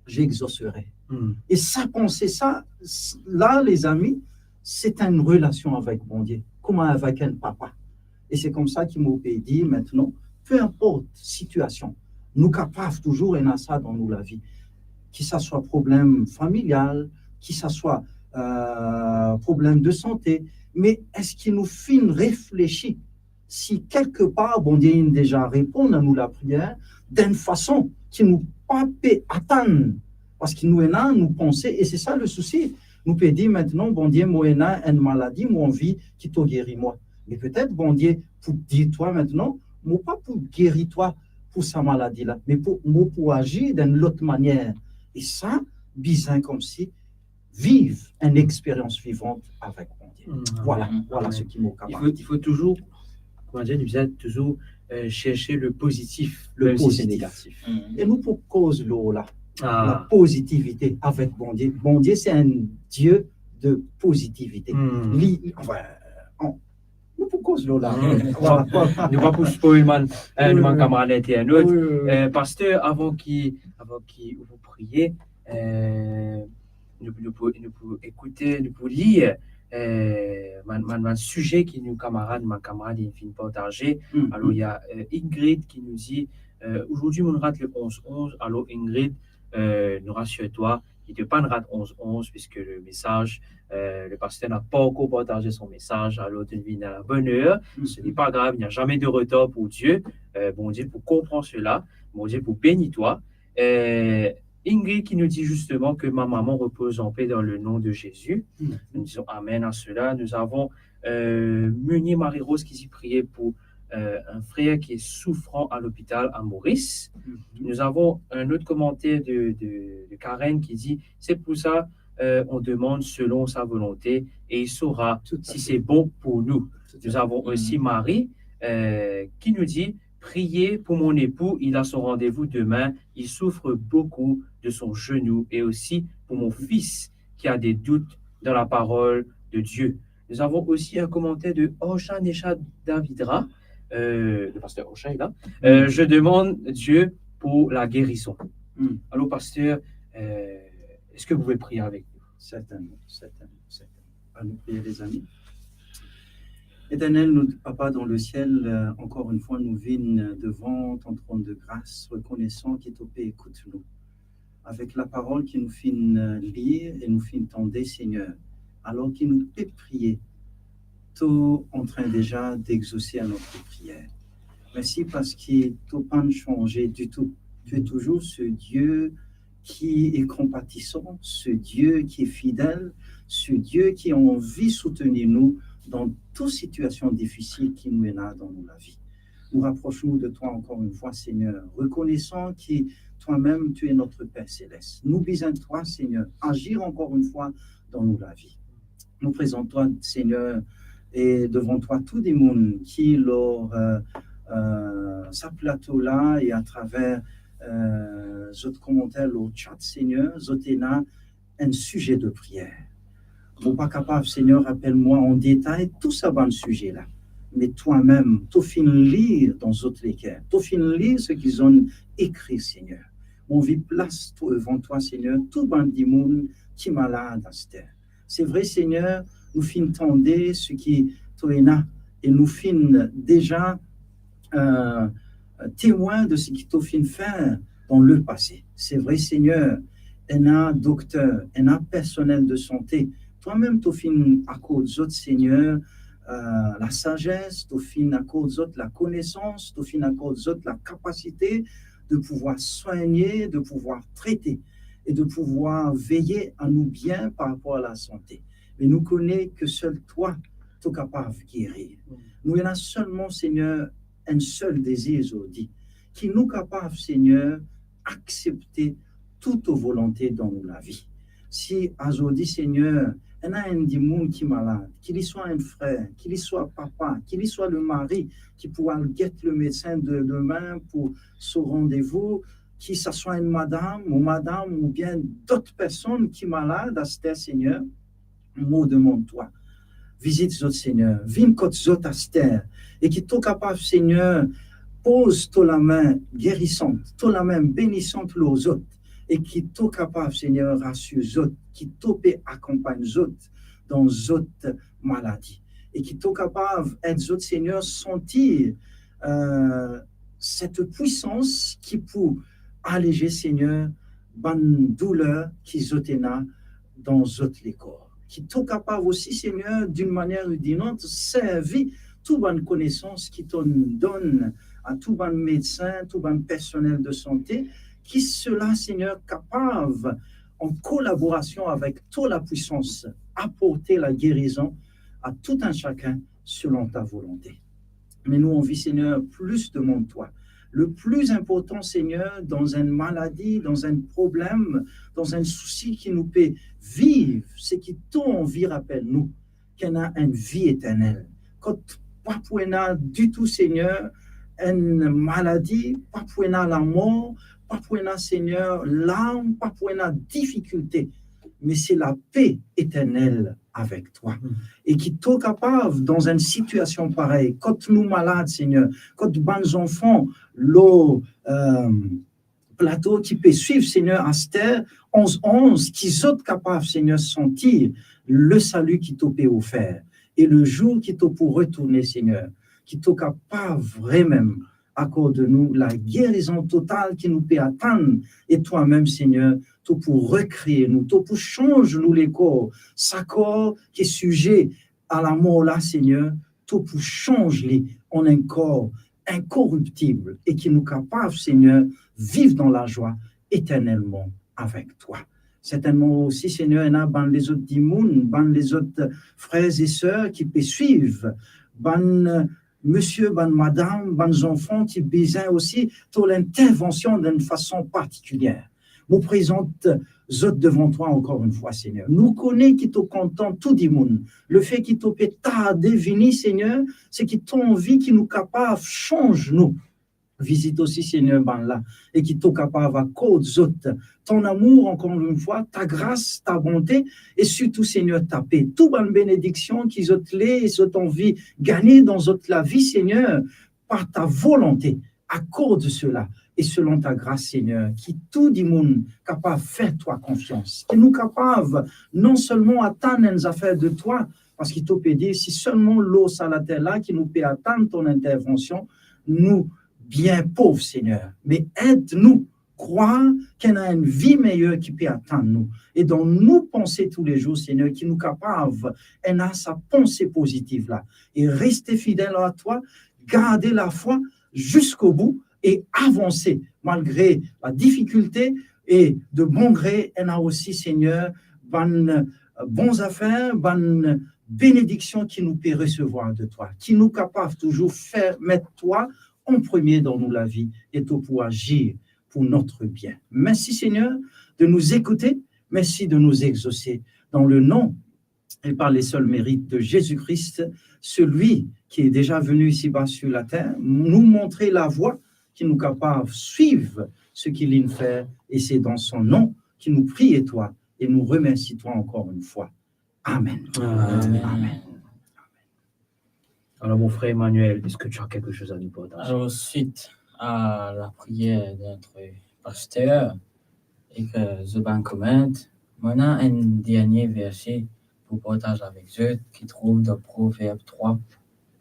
"J'exaucerai." Hmm. E sa panse sa, s-, la, lezami, se enn relasion avek Bondie, kouma avek enn papa. E se koumsa ki mo pe dir mintnan, pe inport sitiasion, nou kapav touzour ena sa dan nou lavi. Ki sa swa problem familial, ki sa swa, euh, problem de sante, me eski nou finn reflesi si kelkepar Bondie inn deza reponn a nou lapriyer dan enn fason ki nou pa pe atann, parski nou ena nou panse, e se sa le sousi. Nou pe dir mintnan, "Bondie, mo ena enn maladi, mo anvi ki to geri mwa." Me petet Bondie pou dir twa mintnan, "Mo pa pou geri twa pou sa maladi la, me pou, mo pou azir dan enn lot manier." E sa bizin koumsi viv enn experience vivante avek Bondie. Hmm. Vwala, hmm, vwala seki mo kapav dir. Il faut, il faut toujours, comment dire, nous bizin toujours, euh, chercher le positif, même si c'est négatif. Le positif. Hmm. E nou pou koz lor la, ah, la pozitivite avek Bondie. Bondie, se enn Die de pozitivite. Hmm. Li, anfin, an, nou pou koz lor la. Hmm. Vwala, vwala. Nou pa pou spoil bann, euh, wi, bann wi, kamarad internautes. Wi, wi, wi. Euh, paster, avan ki, avan ki ou pou priye, euh, nou, nou pou, nou pou ekoute, nou pou lir, euh, bann, bann, bann size ki nou kamarad, bann kamarad inn finn partaze. Hmm. Alor, ena, euh, Ingrid ki nou dir, Euh, aujourd'hui, on rate le onze onze. Alors, Ingrid, euh, nous rassure-toi, il ne pas rate onze onze, puisque le message, euh, le pasteur n'a pas encore partagé son message. Alors, tu viens à la bonne heure. Ce n'est pas grave, il n'y a jamais de retard pour Dieu. Euh, Bondie pou konpran sela. Bondie pou beni twa. Euh, Ingrid qui nous dit justement que ma maman repose en paix dans le nom de Jésus. Nous disons amen à cela. Nous avons euh, Muni Marie-Rose qui dit prier pour euh, un frère qui est souffrant à l'hôpital à Maurice. Nous avons un autre commentaire de, de, de Karen qui dit, c'est pour ça euh, on demande selon sa volonté et il saura si c'est bon pour nous. Nous avons aussi Marie euh, qui nous dit, priez pour mon époux, il a son rendez-vous demain, il souffre beaucoup de son genou et aussi pour mon fils qui a des doutes dans la parole de Dieu. Nous avons aussi un commentaire de Osha Nesha Davidra. Euh, le pasteur Osha est là. Euh, je demande Dieu pour la guérison. Alors, pasteur, euh, est-ce que vous pouvez prier avec nous ? Certainement, certainement, certainement. Anou priye, lezami. Eternel, nou Papa dan lesiel, euh, ankor enn fwa nou vinn devan to tronn de gras, rekonesan ki to pe ekout nou. Avek laparol ki nou finn, euh, lir e nou finn tande, Segner, alor ki nou pe priye, to antrin deza d'exaucer à notre prière. Mersi parski to pa'nn sanze ditou. Tu es toujours ce Dieu qui est compatissant, ce Dieu qui est fidèle, ce Dieu qui a envie soutenir nous dans toute situation difficile ki nou ena dan nou lavi. Nou rapros nou de twa ankor enn fwa, Segner, rekonesan ki twa-mem, tu es notre Père Céleste. Nou bizin twa, Segner, azir ankor enn fwa dan nou lavi. Nou prezant twa, Segner, e devan twa tou dimoun ki lor, euh, euh, sa plato la e atraver, euh, zot komanter lor chat, Segner, zot ena enn size de priyer. Mo pa kapav, Segner, rapel mwa an detay tou sa bann size la. Me twa-mem, to finn lir dan zot leker, to finn lir seki zot inn ekrir, Segner. Mo anvi plas devan twa, Segner, tou bann dimoun ki malad aster. Se vre, Segner, nou finn tande seki to ena e nou finn deza, euh, temwin de seki to finn fer dan lepase. Se vre, Segner, ena dokter, ena personel de sante, twa-mem to finn akord zot, Segner, euh, lasazes, to finn akord zot lakonesans, to finn akord zot lakapasite de pouvwar swagne, de pouvwar trete e de pouvwar veye a nou bien par rapor a lasante. Me nou kone ki sel twa to kapav geri. Nou ena selman, Segner, enn sel dezir zordi, ki nou kapav, Segner, aksepte tou to volonte dan nou lavi. Si azordi, Segner, ena enn dimoun ki malad, ki li swa enn frer, ki li swa papa, ki li swa lemari, ki pou al get lemedsin de, demin pou so randevou, ki sa swa enn madam ou madam oubien dot personn ki malad aster, Segner, mo demann twa, vizit zot, Segner, vinn kot zot aster, e ki to kapav, Segner, poz to lame gerisant, to lame benisant lor zot, e ki to kapav, Segner, rasir zot ki to pe akonpagn zot dan zot maladi, e ki to kapav ed zot, Segner, santi, euh, set pwisans ki pou aleze, Segner, bann douler ki zot ena dan zot lekor. Ki to kapav osi, Segner, d'une manière ou d'une autre, servi tou bann konesans ki to donn a tou bann medsin, tou bann personel de sante, ki sela, Segner, kapav, an kolaborasion avek to lapwisans, aporte lagerizon a tout enn sakenn selon ta volonte. Me nou anvi, Segner, plis demann twa. Le pli inportan, Segner, dan enn maladi, dan enn problem, dan enn sousi ki nou pe viv, seki to anvi rapel nou ki ena enn vi eternel. Kot pa pou ena ditou, Segner, enn maladi, pa pou ena lamor, pa pou ena, Segner, larm, pa pou ena difikilte, me se lape eternel avek twa. E ki to kapav, dan enn sitiasion parey, kot nou malad, Segner, kot bann zanfan lor, euh, plato ki pe swiv, Segner, aster, onz onz, ki zot kapav, Segner, santi lesali ki to pe ofer, e lezour ki to pou retourne, Segner, ki to kapav vremem akord nou lagerizon total ki nou pe atann, e twa mem, Segner, to pou rekree nou, to pou sanz nou lekor, sa kor ki size a lamor la, Segner, to pou sanz li an enn kor inkoriptib e ki nou kapav, Segner, viv dan lazwa eternelman avek twa. Sertennman osi, Segner, ena bann lezot dimoun, bann lezot frer e ser ki pe swiv, bann misie, bann madam, bann zanfan ki bizin osi to lintervansion dan enn fason partikilier. Mo prezant zot devan twa ankor enn fwa, Segner. Nou kone ki to kontan tou dimoun. Lefe ki to pe tarde vini, Segner, se ki to anvi ki nou kapav sanz nou. Vizit osi, Segner, bannla, e ki to kapav akord zot to lamour, ankor enn fwa, to gras, to bonte, e sirtou, Segner, to lape. Tou bann benediksion ki zot le, zot anvi gagne dan zot lavi, Segner, par to volonte, akord sela, e selon to gras, Segner, ki tou dimoun kapav fer twa konfians, ki nou kapav non selman atann enn zafer de twa, parski to pe dir, si selman lor sa later la ki nou pe atann to lintervansion, nou bien pov, Segner, me ed nou krwar ki ena enn vi meyer ki pe atann nou. E dan nou panse toulezour, Segner, ki nou kapav ena sa panse pozitiv la e reste fidel a twa, garde lafwa ziska bou e avanse malgre la difikilte, e de bon gre ena osi, Segner, bann, eh, bon zafer, bann benediksion ki nou pe resevwar de twa, ki nou kapav touzour fer, met twa an premie dan nou lavi, e to pou azir pour notre bien. Merci, Seigneur, de nous écouter. Merci de nous exaucer. Dans le nom et par les seuls mérites de Jésus-Christ, celui qui est déjà venu ici-bas sur la terre, nous montrer la voie ki nou kapav swiv seki li fer, e se dan son nom ki nou priye twa e nou remersi twa ankor enn fwa. Amen. Amen. Amen. Alors, mon frère Emmanuel, est-ce que tu as quelque chose à nous partager ? Alors, suite à la prière de notre pasteur et que zot bann komant, mo ena enn dernie verse pou partaz avek zot ki trouv dan Proverb trwa,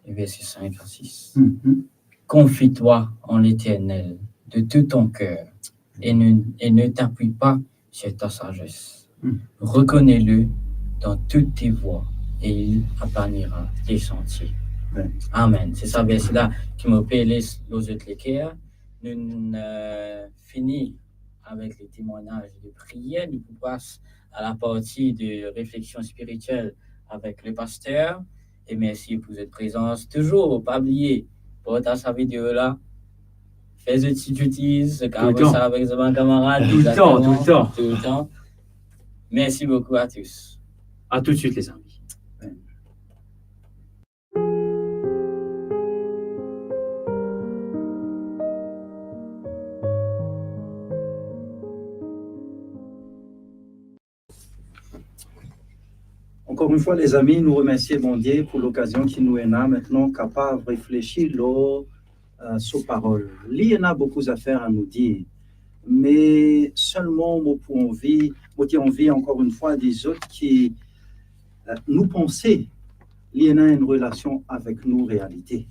verse cinq à six. Mhm. Confie-toi en l'Éternel de tout ton cœur et ne, et ne t'appuie pas sur ta sagesse. Hmm. Reconnais-le dans toutes tes voies et il aplanira tes sentiers. Amen. Amen. Se sa verse la ki mo pe les lor zot leker. Nou, euh, fini avec les témoignages de prière. Nou pou pas à la partie de réflexion spirituelle avec le pasteur. E mersi pou zot prezans. Touzour, pa bliye, partaz sa video la. Fer zot ti duties, zot kapav sa avek zot bann kamarad. Toultan, toultan. Mersi boukou a tous. À tout de suite, les amis. Ankor enn fwa, lezami, nou remersie Bondie pou lokazion ki nou ena aster kapav reflesi lor, euh, so parol. Li ena boukou zafer a nou dir, me selman mo pou anvi, mo ti anvi ankor enn fwa dir zot ki, euh, nou panse, li ena enn relasion avek nou realite.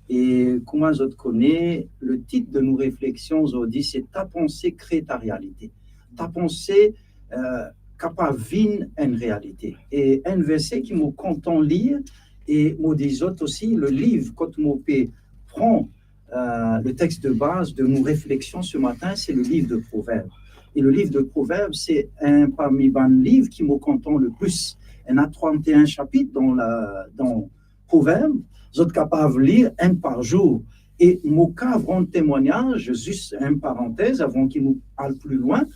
E kouma zot kone, le tit de nou refleksion zordi se Ta panse kre ta realite. Ta panse, euh, kapav vinn enn realite. E enn verse ki mo kontan lir, e mo dir zot osi, le liv kot mo pe pran, euh, le texte de base de nou refleksion se matin, se le liv de Proverb. E le liv de Proverb, se enn parmi bann liv ki mo kontan le plis. Ena trant-e-enn sapit dan la, dan Proverb, zot kapav lir enn par zour. E mo kav rann temwagnaz, zis enn parantez avan ki nou al pli lwin,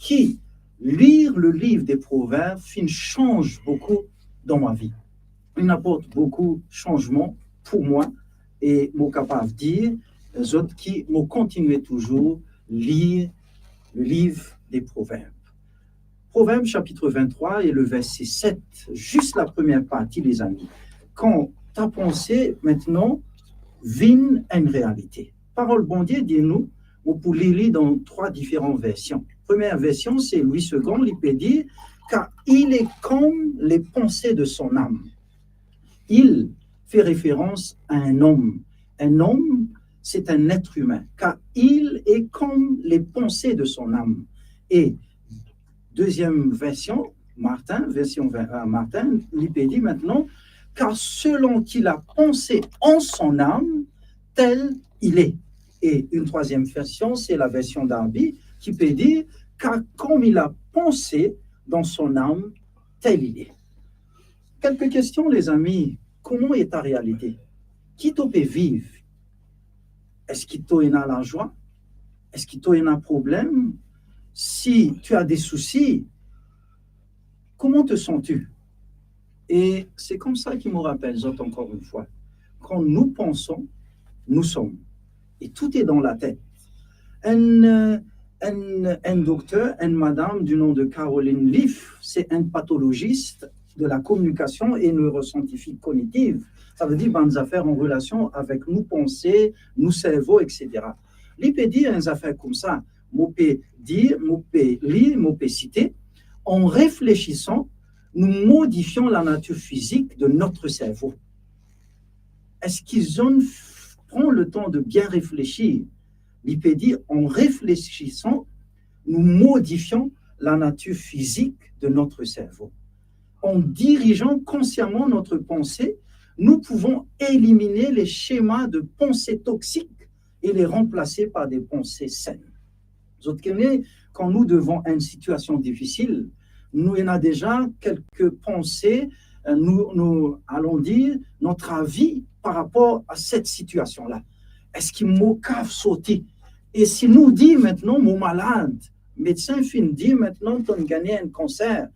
ki lir le liv de Proverb finn sanz boukou dan ma vi. Inn aport boukou sanzman pou mwa, e mo kapav dir zot ki mo kontigne touzour lir le liv de Proverb. Proverb sapit vinn-trwa e le verse set, zis la premie parti, lezami. Kan ta panse aster vinn enn realite. Parol Bondie dir nou, mo pou lir li dan trwa diferan version. Premie version, se Louis Segond, li pe dir, car il est comme les pensées de son âme. Il fait référence à un homme. Un homme c'est un être humain, car il est comme les pensées de son âme. Et deuxième version, Martin, version vingt, euh, Martin, li pe dir aster, car selon qu'il a pensé en son âme, tel il est. Et une troisième version, c'est la version Darby, qui peut dire, car comme il a pensé dans son âme, tel il est. Quelques questions, les amis. Comment est ta réalité? Ki to pe viv? Eski to ena lazwa? Eski to ena problem? Si tu as des soucis, comment te sens-tu? Et c'est comme ça ki mo rapel zot encore une fois. Quand nous pensons, nous sommes. Et tout est dans la tête. Enn, euh, enn, enn dokter, enn madam du nom de Caroline Leaf, c'est un pathologiste de la communication et neuroscientifique cognitive. Sa ve dir bann zafer an relasion avek nou panse, nou servo, et cetera. Li pe dir enn zafer koumsa, mo pe dir, mo pe lir, mo pe site, en réfléchissant, nous modifions la nature physique de notre cerveau. Eski zot inn pran le temps de bien réfléchir? Li pe dir, en réfléchissant, nous modifions la nature physique de notre cerveau. En dirigeant consciemment notre pensée, nous pouvons éliminer les schémas de pensée toxiques et les remplacer par des pensées saines. Zot kone, kan nou devan enn sitiasion difisil, nou ena deza kelke panse, euh, nou, nou, allons dire, notre avis par rapport à cette situation-là. Eski mo kav sorti? E si nou dir aster mo malad, medsin finn dir aster to gagn enn kanser,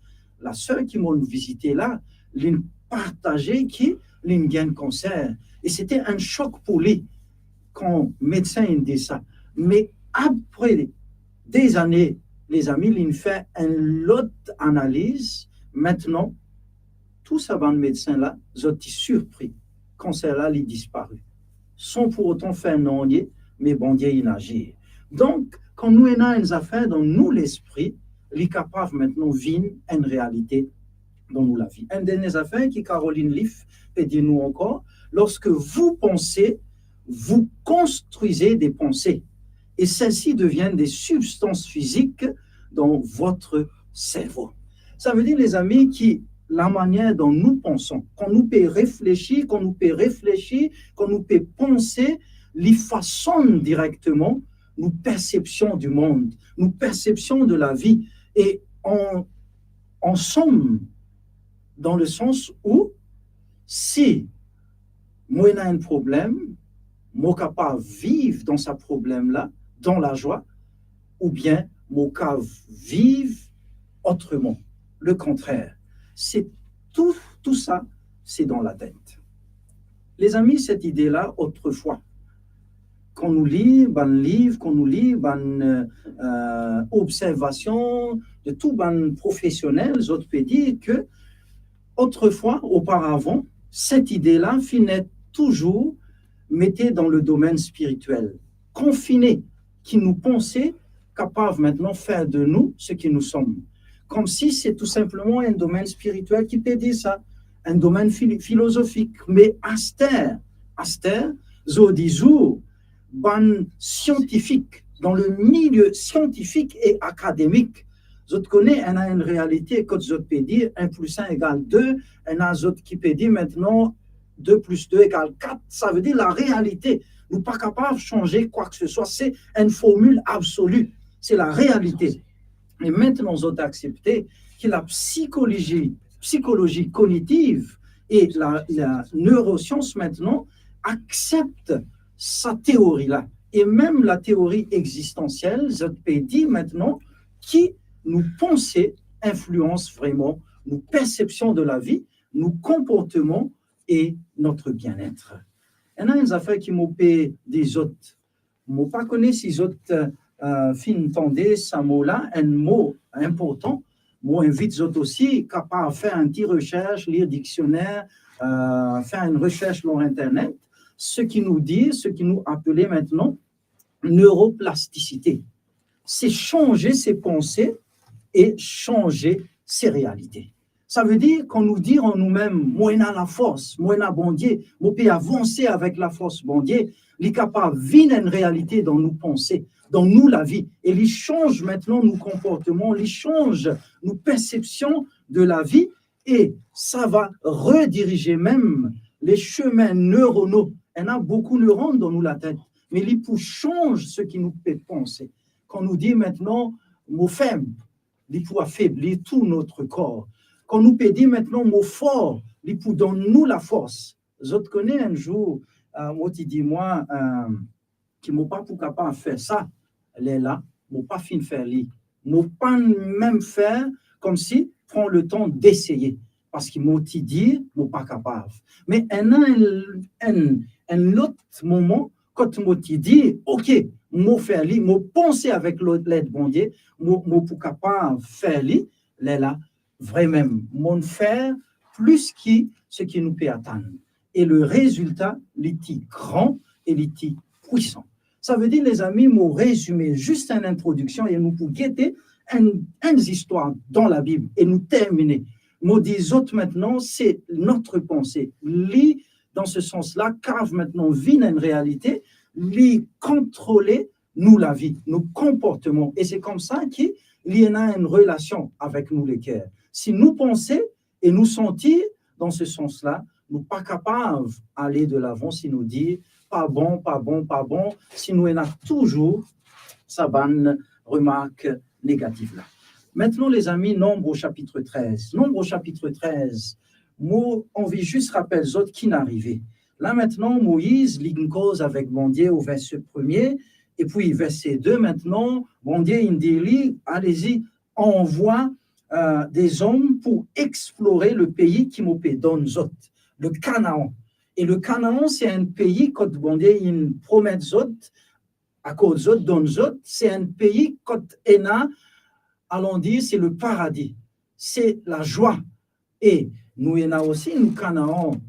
laser ki mo vizite la, linn partaze ki linn gagn kanser. E sete enn sok pou li kan medsin inn dir sa. Me apre de zane, lezami, linn fer enn lot analiz. Aster, tou sa bann medsin la, zot ti sirpri. Kanser la, li dispari. San pou otan fer nanye, me Bondie inn azir. Donk, kan nou ena enn zafer dan nou lespri, li kapav aster vinn enn realite dan nou lavi. Enn dernie zafer ki Caroline Leaf pe dir nou ankor, lorsque vous pensez, vous construisez des pensées, et celles-ci deviennent des substances physiques dans votre cerveau. Sa ve dir, lezami, ki lamanier dan nou panse, kan nou pe reflesi, kan nou pe reflesi, kan nou pe panse, li fasonn direkteman nou persepsion di mond, nou persepsion de lavi. E an, an som, dan le sans ou, si mo ena enn problem, mo kapav viv dan sa problem la, dan lazwa, oubien mo kav viv otreman. Le kontrer. Se tou, tou sa, se dan latet. Lezami, set ide la, otrefwa, kan nou lir bann liv, kan nou lir bann, euh, euh, observasion de tou bann profesionel, zot pe dir ke otrefwa, oparavan, set ide la finn et touzour mete dan le domenn spiritiel, konfine, ki nou panse kapav aster fer de nou seki nou som. Komsi se tou sinpleman enn domenn spiritiel ki pe dir sa, enn domenn fil-, filozofik. Me aster, aster, zordi zour, bann siantifik, dan le milie siantifik e akademik, zot kone, ena enn realite kot zot pe dir enn plis enn egal de, ena zot ki pe dir aster de plis de egal kat, sa ve dir larealite. Nou pa kapav sanze kwa ke se swa, se enn formil absoli, se larealite. E aster zot aksepte ki lapsikolozi, psikolozi kognitiv e la, la neurosians aster aksept sa teori la. E mem lateori egzistansiel, zot pe dir aster ki nou panse inflians vreman nou persepsion de lavi, nou konporteman e notre bien-être. Ena enn zafer ki mo pe dir zot, mo pa kone si zot, euh, finn tande sa mo la, enn mo inportan. Mo invit zot osi kapav fer enn ti resers, lir diksioner, euh, fer enn resers lor internet. Seki nou dir, seki nou apele aster neuroplastisite. Se sanze se panse e sanze se realite. Savedir, kan nou dir an noumem, "Mo ena lafors, mo ena Bondie, mo pe avanse avek lafors Bondie," li kapav vinn enn realite dan nou panse, dan nou lavi, e li sanz aster nou konportman, li sanz nou persepsion de lavi, e sa va redirize mem les chemins neuronaux. Ena boukou neuronn dan nou latet, me li pou sanz seki nou pe panse. Kan nou dir aster, "Mo feb," li pou afebli tou nou kor. Kan nou pe dir aster, "Mo for," li pou donn nou lafors. Zot kone enn zour, eh, mo ti dir mwa, eh, ki mo pa pou kapav fer sa, lerla mo pa finn fer li. Mo pa mem fer koumsi pran letan deseye, parski mo ti dir mo pa kapav. Me ena enn, enn, enn lot moman, kot mo ti dir, "Ok, mo fer li, mo panse avek lot led Bondie, mo, mo pou kapav fer li," lerla vremem, monn fer plis ki seki nou pe atann. E le rezilta, li ti gran e li ti pwisan. Savedir, lezami, mo rezime zis enn introdiksion e nou pou gete enn, enn zistwar dan Labib e nou termine. Mo dir zot aster, se notre pensée. Li, dan se sans la, kapav aster vinn enn realite, li kontrole nou lavi, nou konportman. E se koumsa ki li ena enn relasion avek nou leker. Si nou panse e nou santi dan se sans la, nou pa kapav ale delavan si nou dir, "Pa bon, pa bon, pa bon," si nou ena touzour sa bann remark negatif la. Aster, lezami, Nonb sapit trez. Nonb sapit trez, mo anvi zis rapel zot ki finn arive. La aster, Moiz, li finn koz avek Bondie o verse premie, epi verse de aster, Bondie inn dir li, "Alezi, anvwa, eh, dezom pou explore le pei ki mo pe donn zot, le Kanaan." E le Kanaan, se enn pei kot Bondie inn promet zot, akord zot, donn zot, se enn pei kot ena, alon dir, se le paradi, se lazwa. E nou ena osi nou Kanaan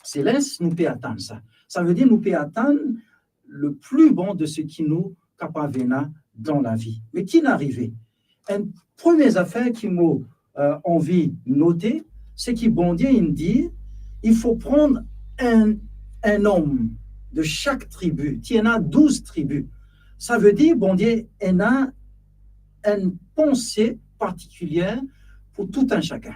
seles, nou pe atann sa. Savedir nou pe atann le pli bon de seki nou kapav ena dan lavi. Me ki finn arive? Enn premie zafer ki mo, eh, anvi note, se ki Bondie inn dir, "Il faut prendre un, un homme de chaque tribu." Ti ena douz tribi. Savedir Bondie ena enn panse partikilie pou tou enn sakenn.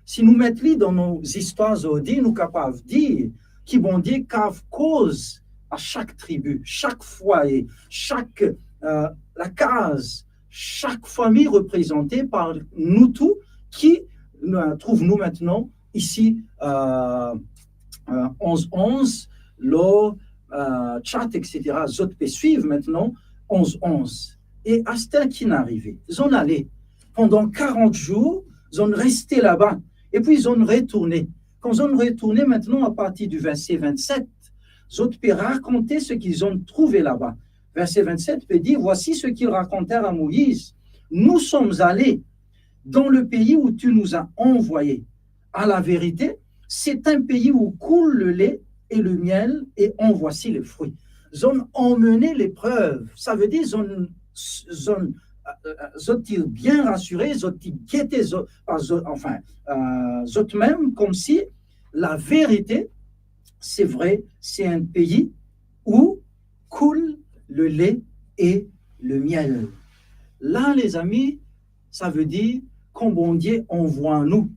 Si nou met li dan nou zistwar zordi, nou kapav dir ki Bondie kapav koz a sak tribi, sak fwaye, sak, eh, lakaz, sak fami reprezante par nou tou ki, eh, trouv nou aster isi, eh, eh, onz onz, lor, eh, chat, et cetera. Zot pe swiv aster onz onz. E aster ki finn arive? Zot ale. Pandan karant zour, zot reste laba. Epi zot retourne. Kan zot retourne aster, apartir di verse vennset, zot pe rakonte seki zot trouve laba. Verse vennset pe dir, "Voici ce qu'ils racontèrent à Moïse. Nous sommes allés dans le pays où tu nous as envoyés. À la vérité, c'est un pays où coule le lait et le miel, et en voici les fruits." Zot anmene leprev, savedir zot, zot, eh, eh, zot ti bien rasire, zot ti gete zot, par zot, anfin, eh, zot mem, koumsi laverite, se vre, se enn pei où coule le lait et le miel. La, lezami, savedir kan Bondie anvwa nou,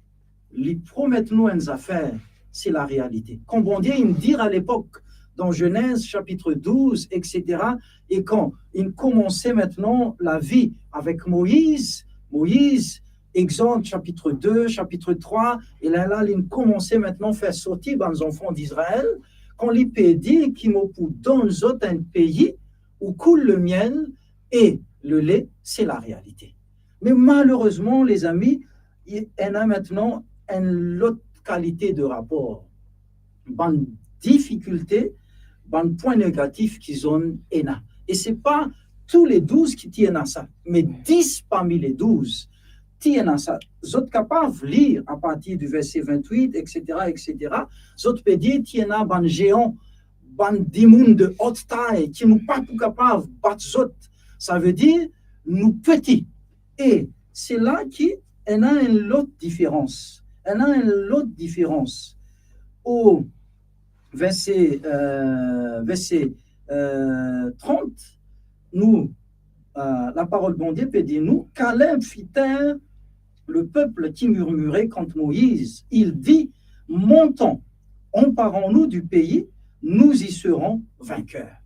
li promet nou enn zafer, se larealite. Kan Bondie inn dir alepok, dan Zenez sapit douz, et cetera, e kan inn koumanse aster lavi avek Moiz, Moiz, Exod sapit de, sapit trwa, e la, la, li koumanse aster fer sorti bann zanfan Izrael, kan li pe dir ki mo pou donn zot enn pei où coule le miel et le lait, se larealite. Me malerezman, lezami, ena aster enn lot kalite de rapor. Bann difikilte, bann pwin negatif ki zot ena. E se pa tou le douz ki ti ena sa, me dis parmi le douz ti ena sa. Zot kapav lir apartir di verse vennwit, et cetera, et cetera. Zot pe dir ti ena bann zean, bann dimoun de haute taille ki nou pa pou kapav bat zot. Savedir nou peti. E se la ki Ena enn lot diferans. Ena enn lot diferans. O verse, eh, verse, eh, trant, nou, eh, laparol Bondie pe dir nou, Caleb fit taire le peuple qui murmurait contre Moïse. Il dit, Montons, emparons-nous du pays, nous y serons vainqueurs.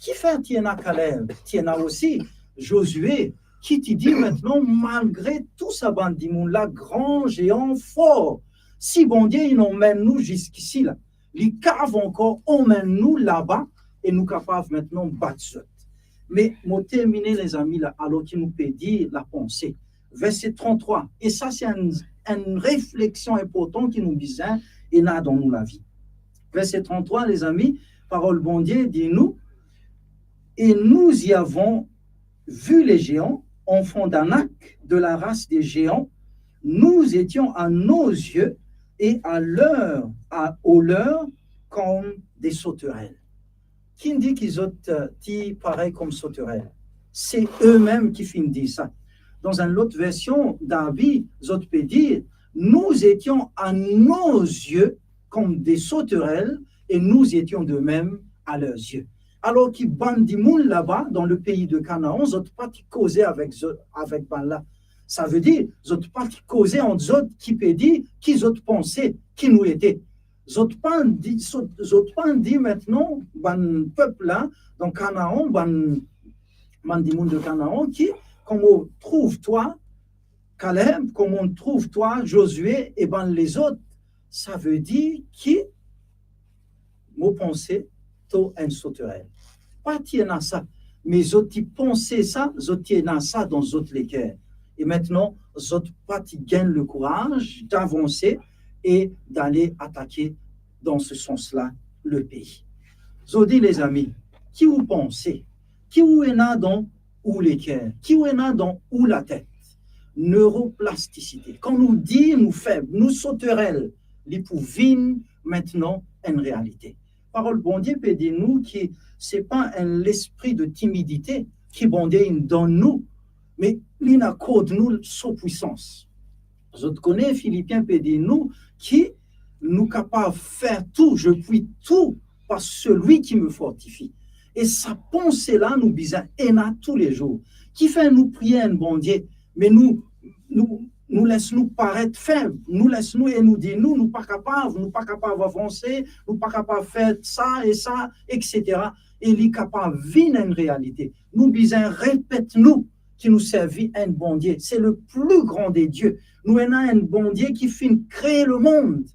Kifer ti ena Caleb, ti ena osi Zozie, ki ti dir, mintnan, malgre tou sa bann dimoun la, gran, zean, for, si Bondie inn amenn nou ziskisi la, li kav ankor amenn nou laba e nou kapav mintnan bat zot. Me mo termine, lezami, la, alor ki nou pe dir lapanse. Verse trant-trwa, e sa se enn, enn refleksion inportan ki nou bizin ena dan nou lavi. Verse trant-trwa, lezami, parol Bondie dir nou, Et nous y avons vu les géants, enfants d'Anak, de la race des géants. Nous étions à nos yeux et à leur, à, aux leurs comme des sauterelles. Ki'nn dir ki zot, eh, ti parey kom soterel? Se eux-mêmes ki finn dir sa. Dan enn lot version, Darby, zot pe dir, Nous étions à nos yeux comme des sauterelles et nous étions de même à leurs yeux. Alor ki bann dimoun laba, dan le pays de Canaan, zot pa ti koze avek zot, avek bann la. Sa ve dir, zot pa ti koze ant zot ki pe dir ki zot panse ki nou ete. Zot pa di, zot, zot pa dir mintnan, bann pep la, dan Canaan, bann, bann dimoun de Canaan, ki, comment trouves-toi, Caleb, comment trouves-toi, Josué, e bann lezot, sa ve dir ki mo panse to enn soterel. Pa ti ena sa, me zot ti panse sa, zot ti ena sa dan zot leker. E mintnan, zot pa ti gagn le kouraz davanse e dale atake dan se sans la le pei. Zordi, lezami, ki ou panse? Ki ou ena dan ou leker? Ki ou ena dan ou latet? Neuroplastisite. Kan nou dir nou feb, nou soterel, li pou vinn mintnan enn realite. Parol Bondie pe dir nou ki se pa enn lespri de timidite ki Bondie inn donn nou, me li inn akord nou so pwisans. Zot kone, Filipien pe dir nou ki nou kapav fer tou, je puis tout par celui qui me fortifie. E sa panse la nou bizin ena toulezour. Kifer nou priye enn Bondie, me nou, nou, nou les nou paret feb, nou les nou e nou dir nou, nou pa kapav, nou pa kapav avanse, nou pa kapav fer sa e sa, et cetera. E li kapav vinn enn realite. Nou bizin repet nou ki nou servi enn Bondie. C'est le plus grand des dieux. Nou ena enn Bondie ki finn kree lemond.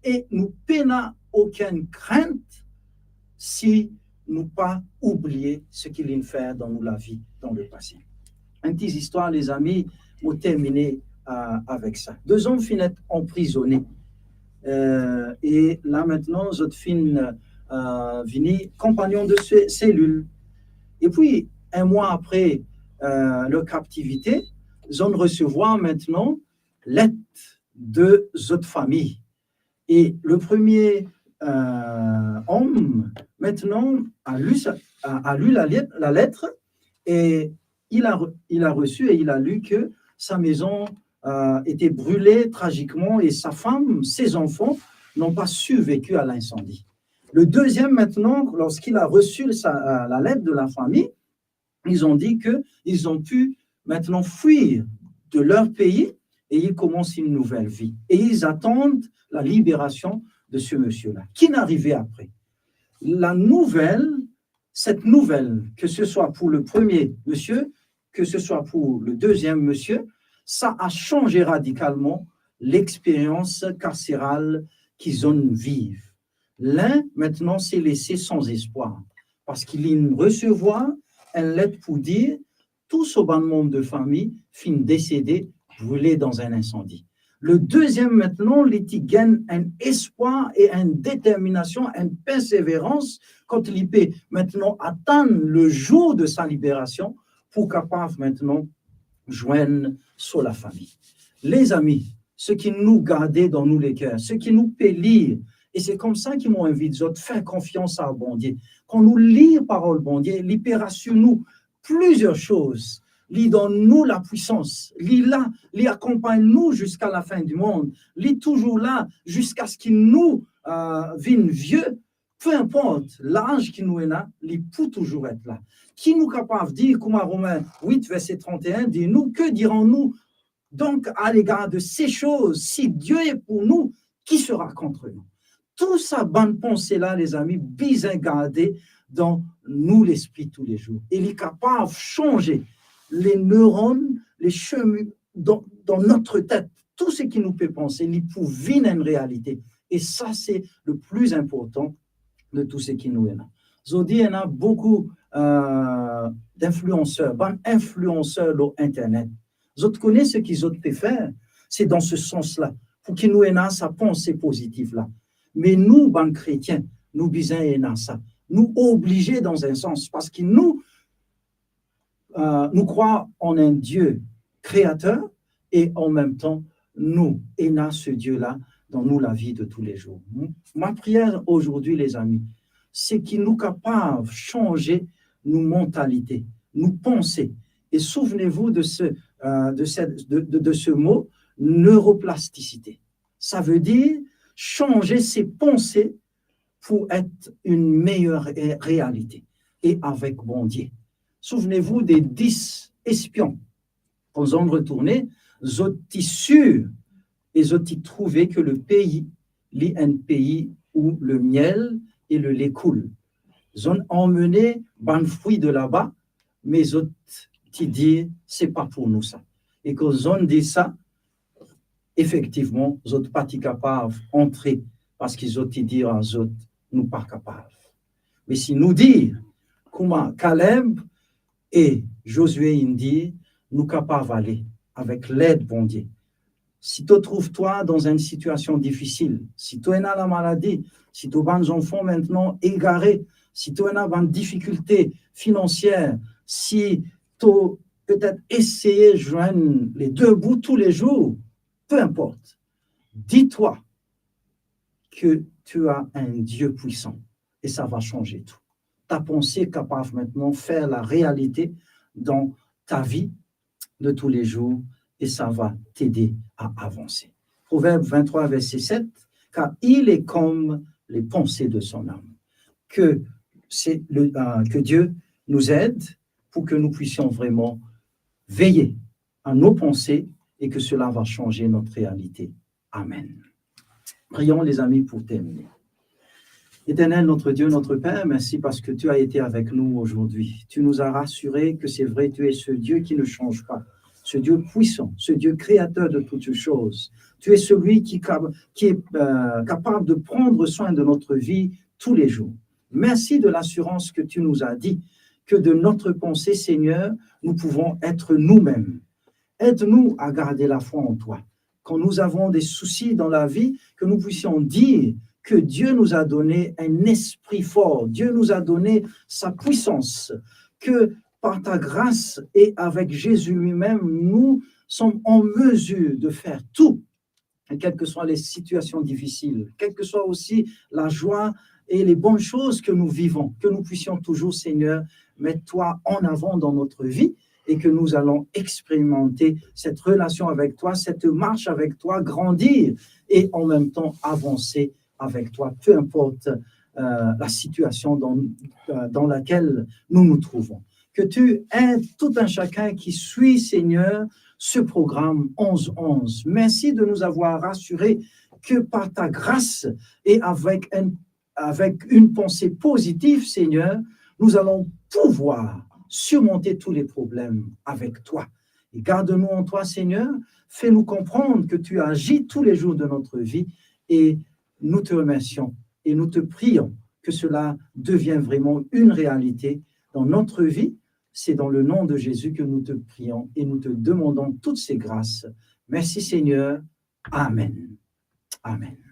E nou pena okenn krint si nou pa oubliye seki linn fer dan nou lavi dan lepase. Enn ti zistwar, lezami, mo termine, eh, avek sa. De zom finn et anprizone. Eh, e la mintnan, zot finn, eh, vini konpagnon de se-, selil. E pi, enn mwa apre, eh, lor kaptivite, zot inn resevwar mintnan let de zot fami. E le premie, eh, om, mintnan, a li sa, a, a li la let-, la let, e il a re-, il a reçu et il a lu que sa maison, eh, était brûlée tragiquement et sa femme, ses enfants n'ont pas survécu à l'incendie. Le deuxième, maintenant, lorsqu'il a reçu sa, eh, la lettre de la famille, ils ont dit que ils ont pu maintenant fuir de leur pays et ils commencent une nouvelle vie. Et ils attendent la libération de ce monsieur-là. Ki'nn arive apre? La nouvelle, cette nouvelle, que ce soit pour le premier monsieur, que ce soit pour le deuxième monsieur, ça a changé radicalement l'expérience carcérale qu'ils ont vivre. L'un, maintenant, s'est laissé sans espoir, parski linn resevwar enn let pou dir tou so bann manb de fami finn desede, brile dan enn insandi. Le deuxième, maintenant, li ti gagn enn espwar e enn determinasion, enn perseverans, kan li pe maintenant atann le jour de sa libération pou kapav maintenant zwenn so lafami. Lezami, seki nou garde dan nou leker, seki nou pe lir, e se koumsa ki mo invit zot fer konfians ar Bondie. Kan nou lir parol Bondie, li pe rasir nou plizier soz. li donn nou lapwisans, li la, li akonpagn nou ziska lafin dimond, li touzour la ziska se ki nou, euh, vinn vie, pe inport laz ki nou ena, li pou touzour et la. Ki nou kapav dir, kouma Romin wit verse trant-e-enn dir nou, que dirons-nous donc à l'égard de ces choses? Si Dieu est pour nous, qui sera contre nous? Tou sa bann panse la, lezami, bizin garde dan nou lespri toulezour. E li kapav sanz les neurones, les chemi-, dans, dans notre tête. Tou seki nou pe panse, li pou vinn enn realite. E sa, se le pli inportan de tou seki nou ena. Zordi, ena boukou, euh, d'influenceurs, bann influenceurs lor internet. Zot kone seki zot pe fer, se dan se sans la, pou ki nou ena sa panse pozitiv la. Me nou, bann kretien, nou bizin ena sa. Nou oblize dan enn sans, parski nou, euh, nou krwar an enn Die kreater e an mem tan, nou ena se Die la dan nou lavi de toulezour. Ma priyer azordi, lezami, se ki nou kapav sanz nou mantalite, nou panse. E souvnez-vous de ce, euh, de cette, de, de, de ce mot, neuroplasticité. Sa ve dir sanz se panse pou et enn meyer ré-, realite e avek Bondie. Souvnez-vous de dis espion. Kan zot retourne, zot ti sir e zot ti trouve ke le pei, li enn pei où le miel et le lait coulent. Zot anmene bann fri de laba, me zot ti dir, se pa pou nou sa. E kan zot dir sa, efektivman, zot pa ti kapav antre, parski zot ti dir ar zot, nou pa kapav. Me si nou dir, kouma Kaleb e Zozie inn dir, nou kapav ale avek led Bondie. Si to trouv twa dan enn sitiasion difisil, si to ena lamaladi, si to bann zanfan aster egare, si to ena bann difikilte finansier, si to petet eseye zwenn le de bout toulezour, pe inport, dis-toi que tu as un Dieu puissant et ça va changer tout. Ta panse kapav aster fer la realite dan ta vi de toulezour e sa va t'aider à avancer. Proverbe vingt-trois, verset sept, car il est comme les pensées de son âme. Que c'est le, euh, que Dieu nous aide pour que nous puissions vraiment veiller à nos pensées et que cela va changer notre réalité. Amen. Prions, les amis, pour terminer. Éternel, notre Dieu, notre Père, merci parce que tu as été avec nous aujourd'hui. Tu nous as rassurés que c'est vrai, tu es ce Dieu qui ne change pas, ce Dieu puissant, ce Dieu créateur de toutes choses. Tu es celui qui, qui est, euh, capable de prendre soin de notre vie tous les jours. Merci de l'assurance que tu nous as dit que de notre pensée, Seigneur, nous pouvons être nous-mêmes. Aide-nous à garder la foi en toi. Quand nous avons des soucis dans la vie, que nous puissions dire que Dieu nous a donné un esprit fort, Dieu nous a donné sa puissance, que par ta grâce et avec Jésus lui-même, nous sommes en mesure de faire tout, quelles que soient les situations difficiles, quelle que soit aussi la joie et les bonnes choses que nous vivons, que nous puissions toujours, Seigneur, mettre toi en avant dans notre vie et que nous allons expérimenter cette relation avec toi, cette marche avec toi, grandir et en même temps avancer avec toi, peu importe, euh, la situation dans, euh, dans laquelle nous nous trouvons. Que tu aides tout un chacun qui suit, Seigneur, ce programme onze onze. Merci de nous avoir rassurés que par ta grâce et avec un, avec une pensée positive, Seigneur, nous allons pouvoir surmonter tous les problèmes avec toi. Et garde-nous en toi, Seigneur. Fais-nous comprendre que tu agis tous les jours de notre vie et nous te remercions et nous te prions que cela devienne vraiment une réalité dans notre vie. C'est dans le nom de Jésus que nous te prions et nous te demandons toutes ces grâces. Merci Seigneur. Amen. Amen.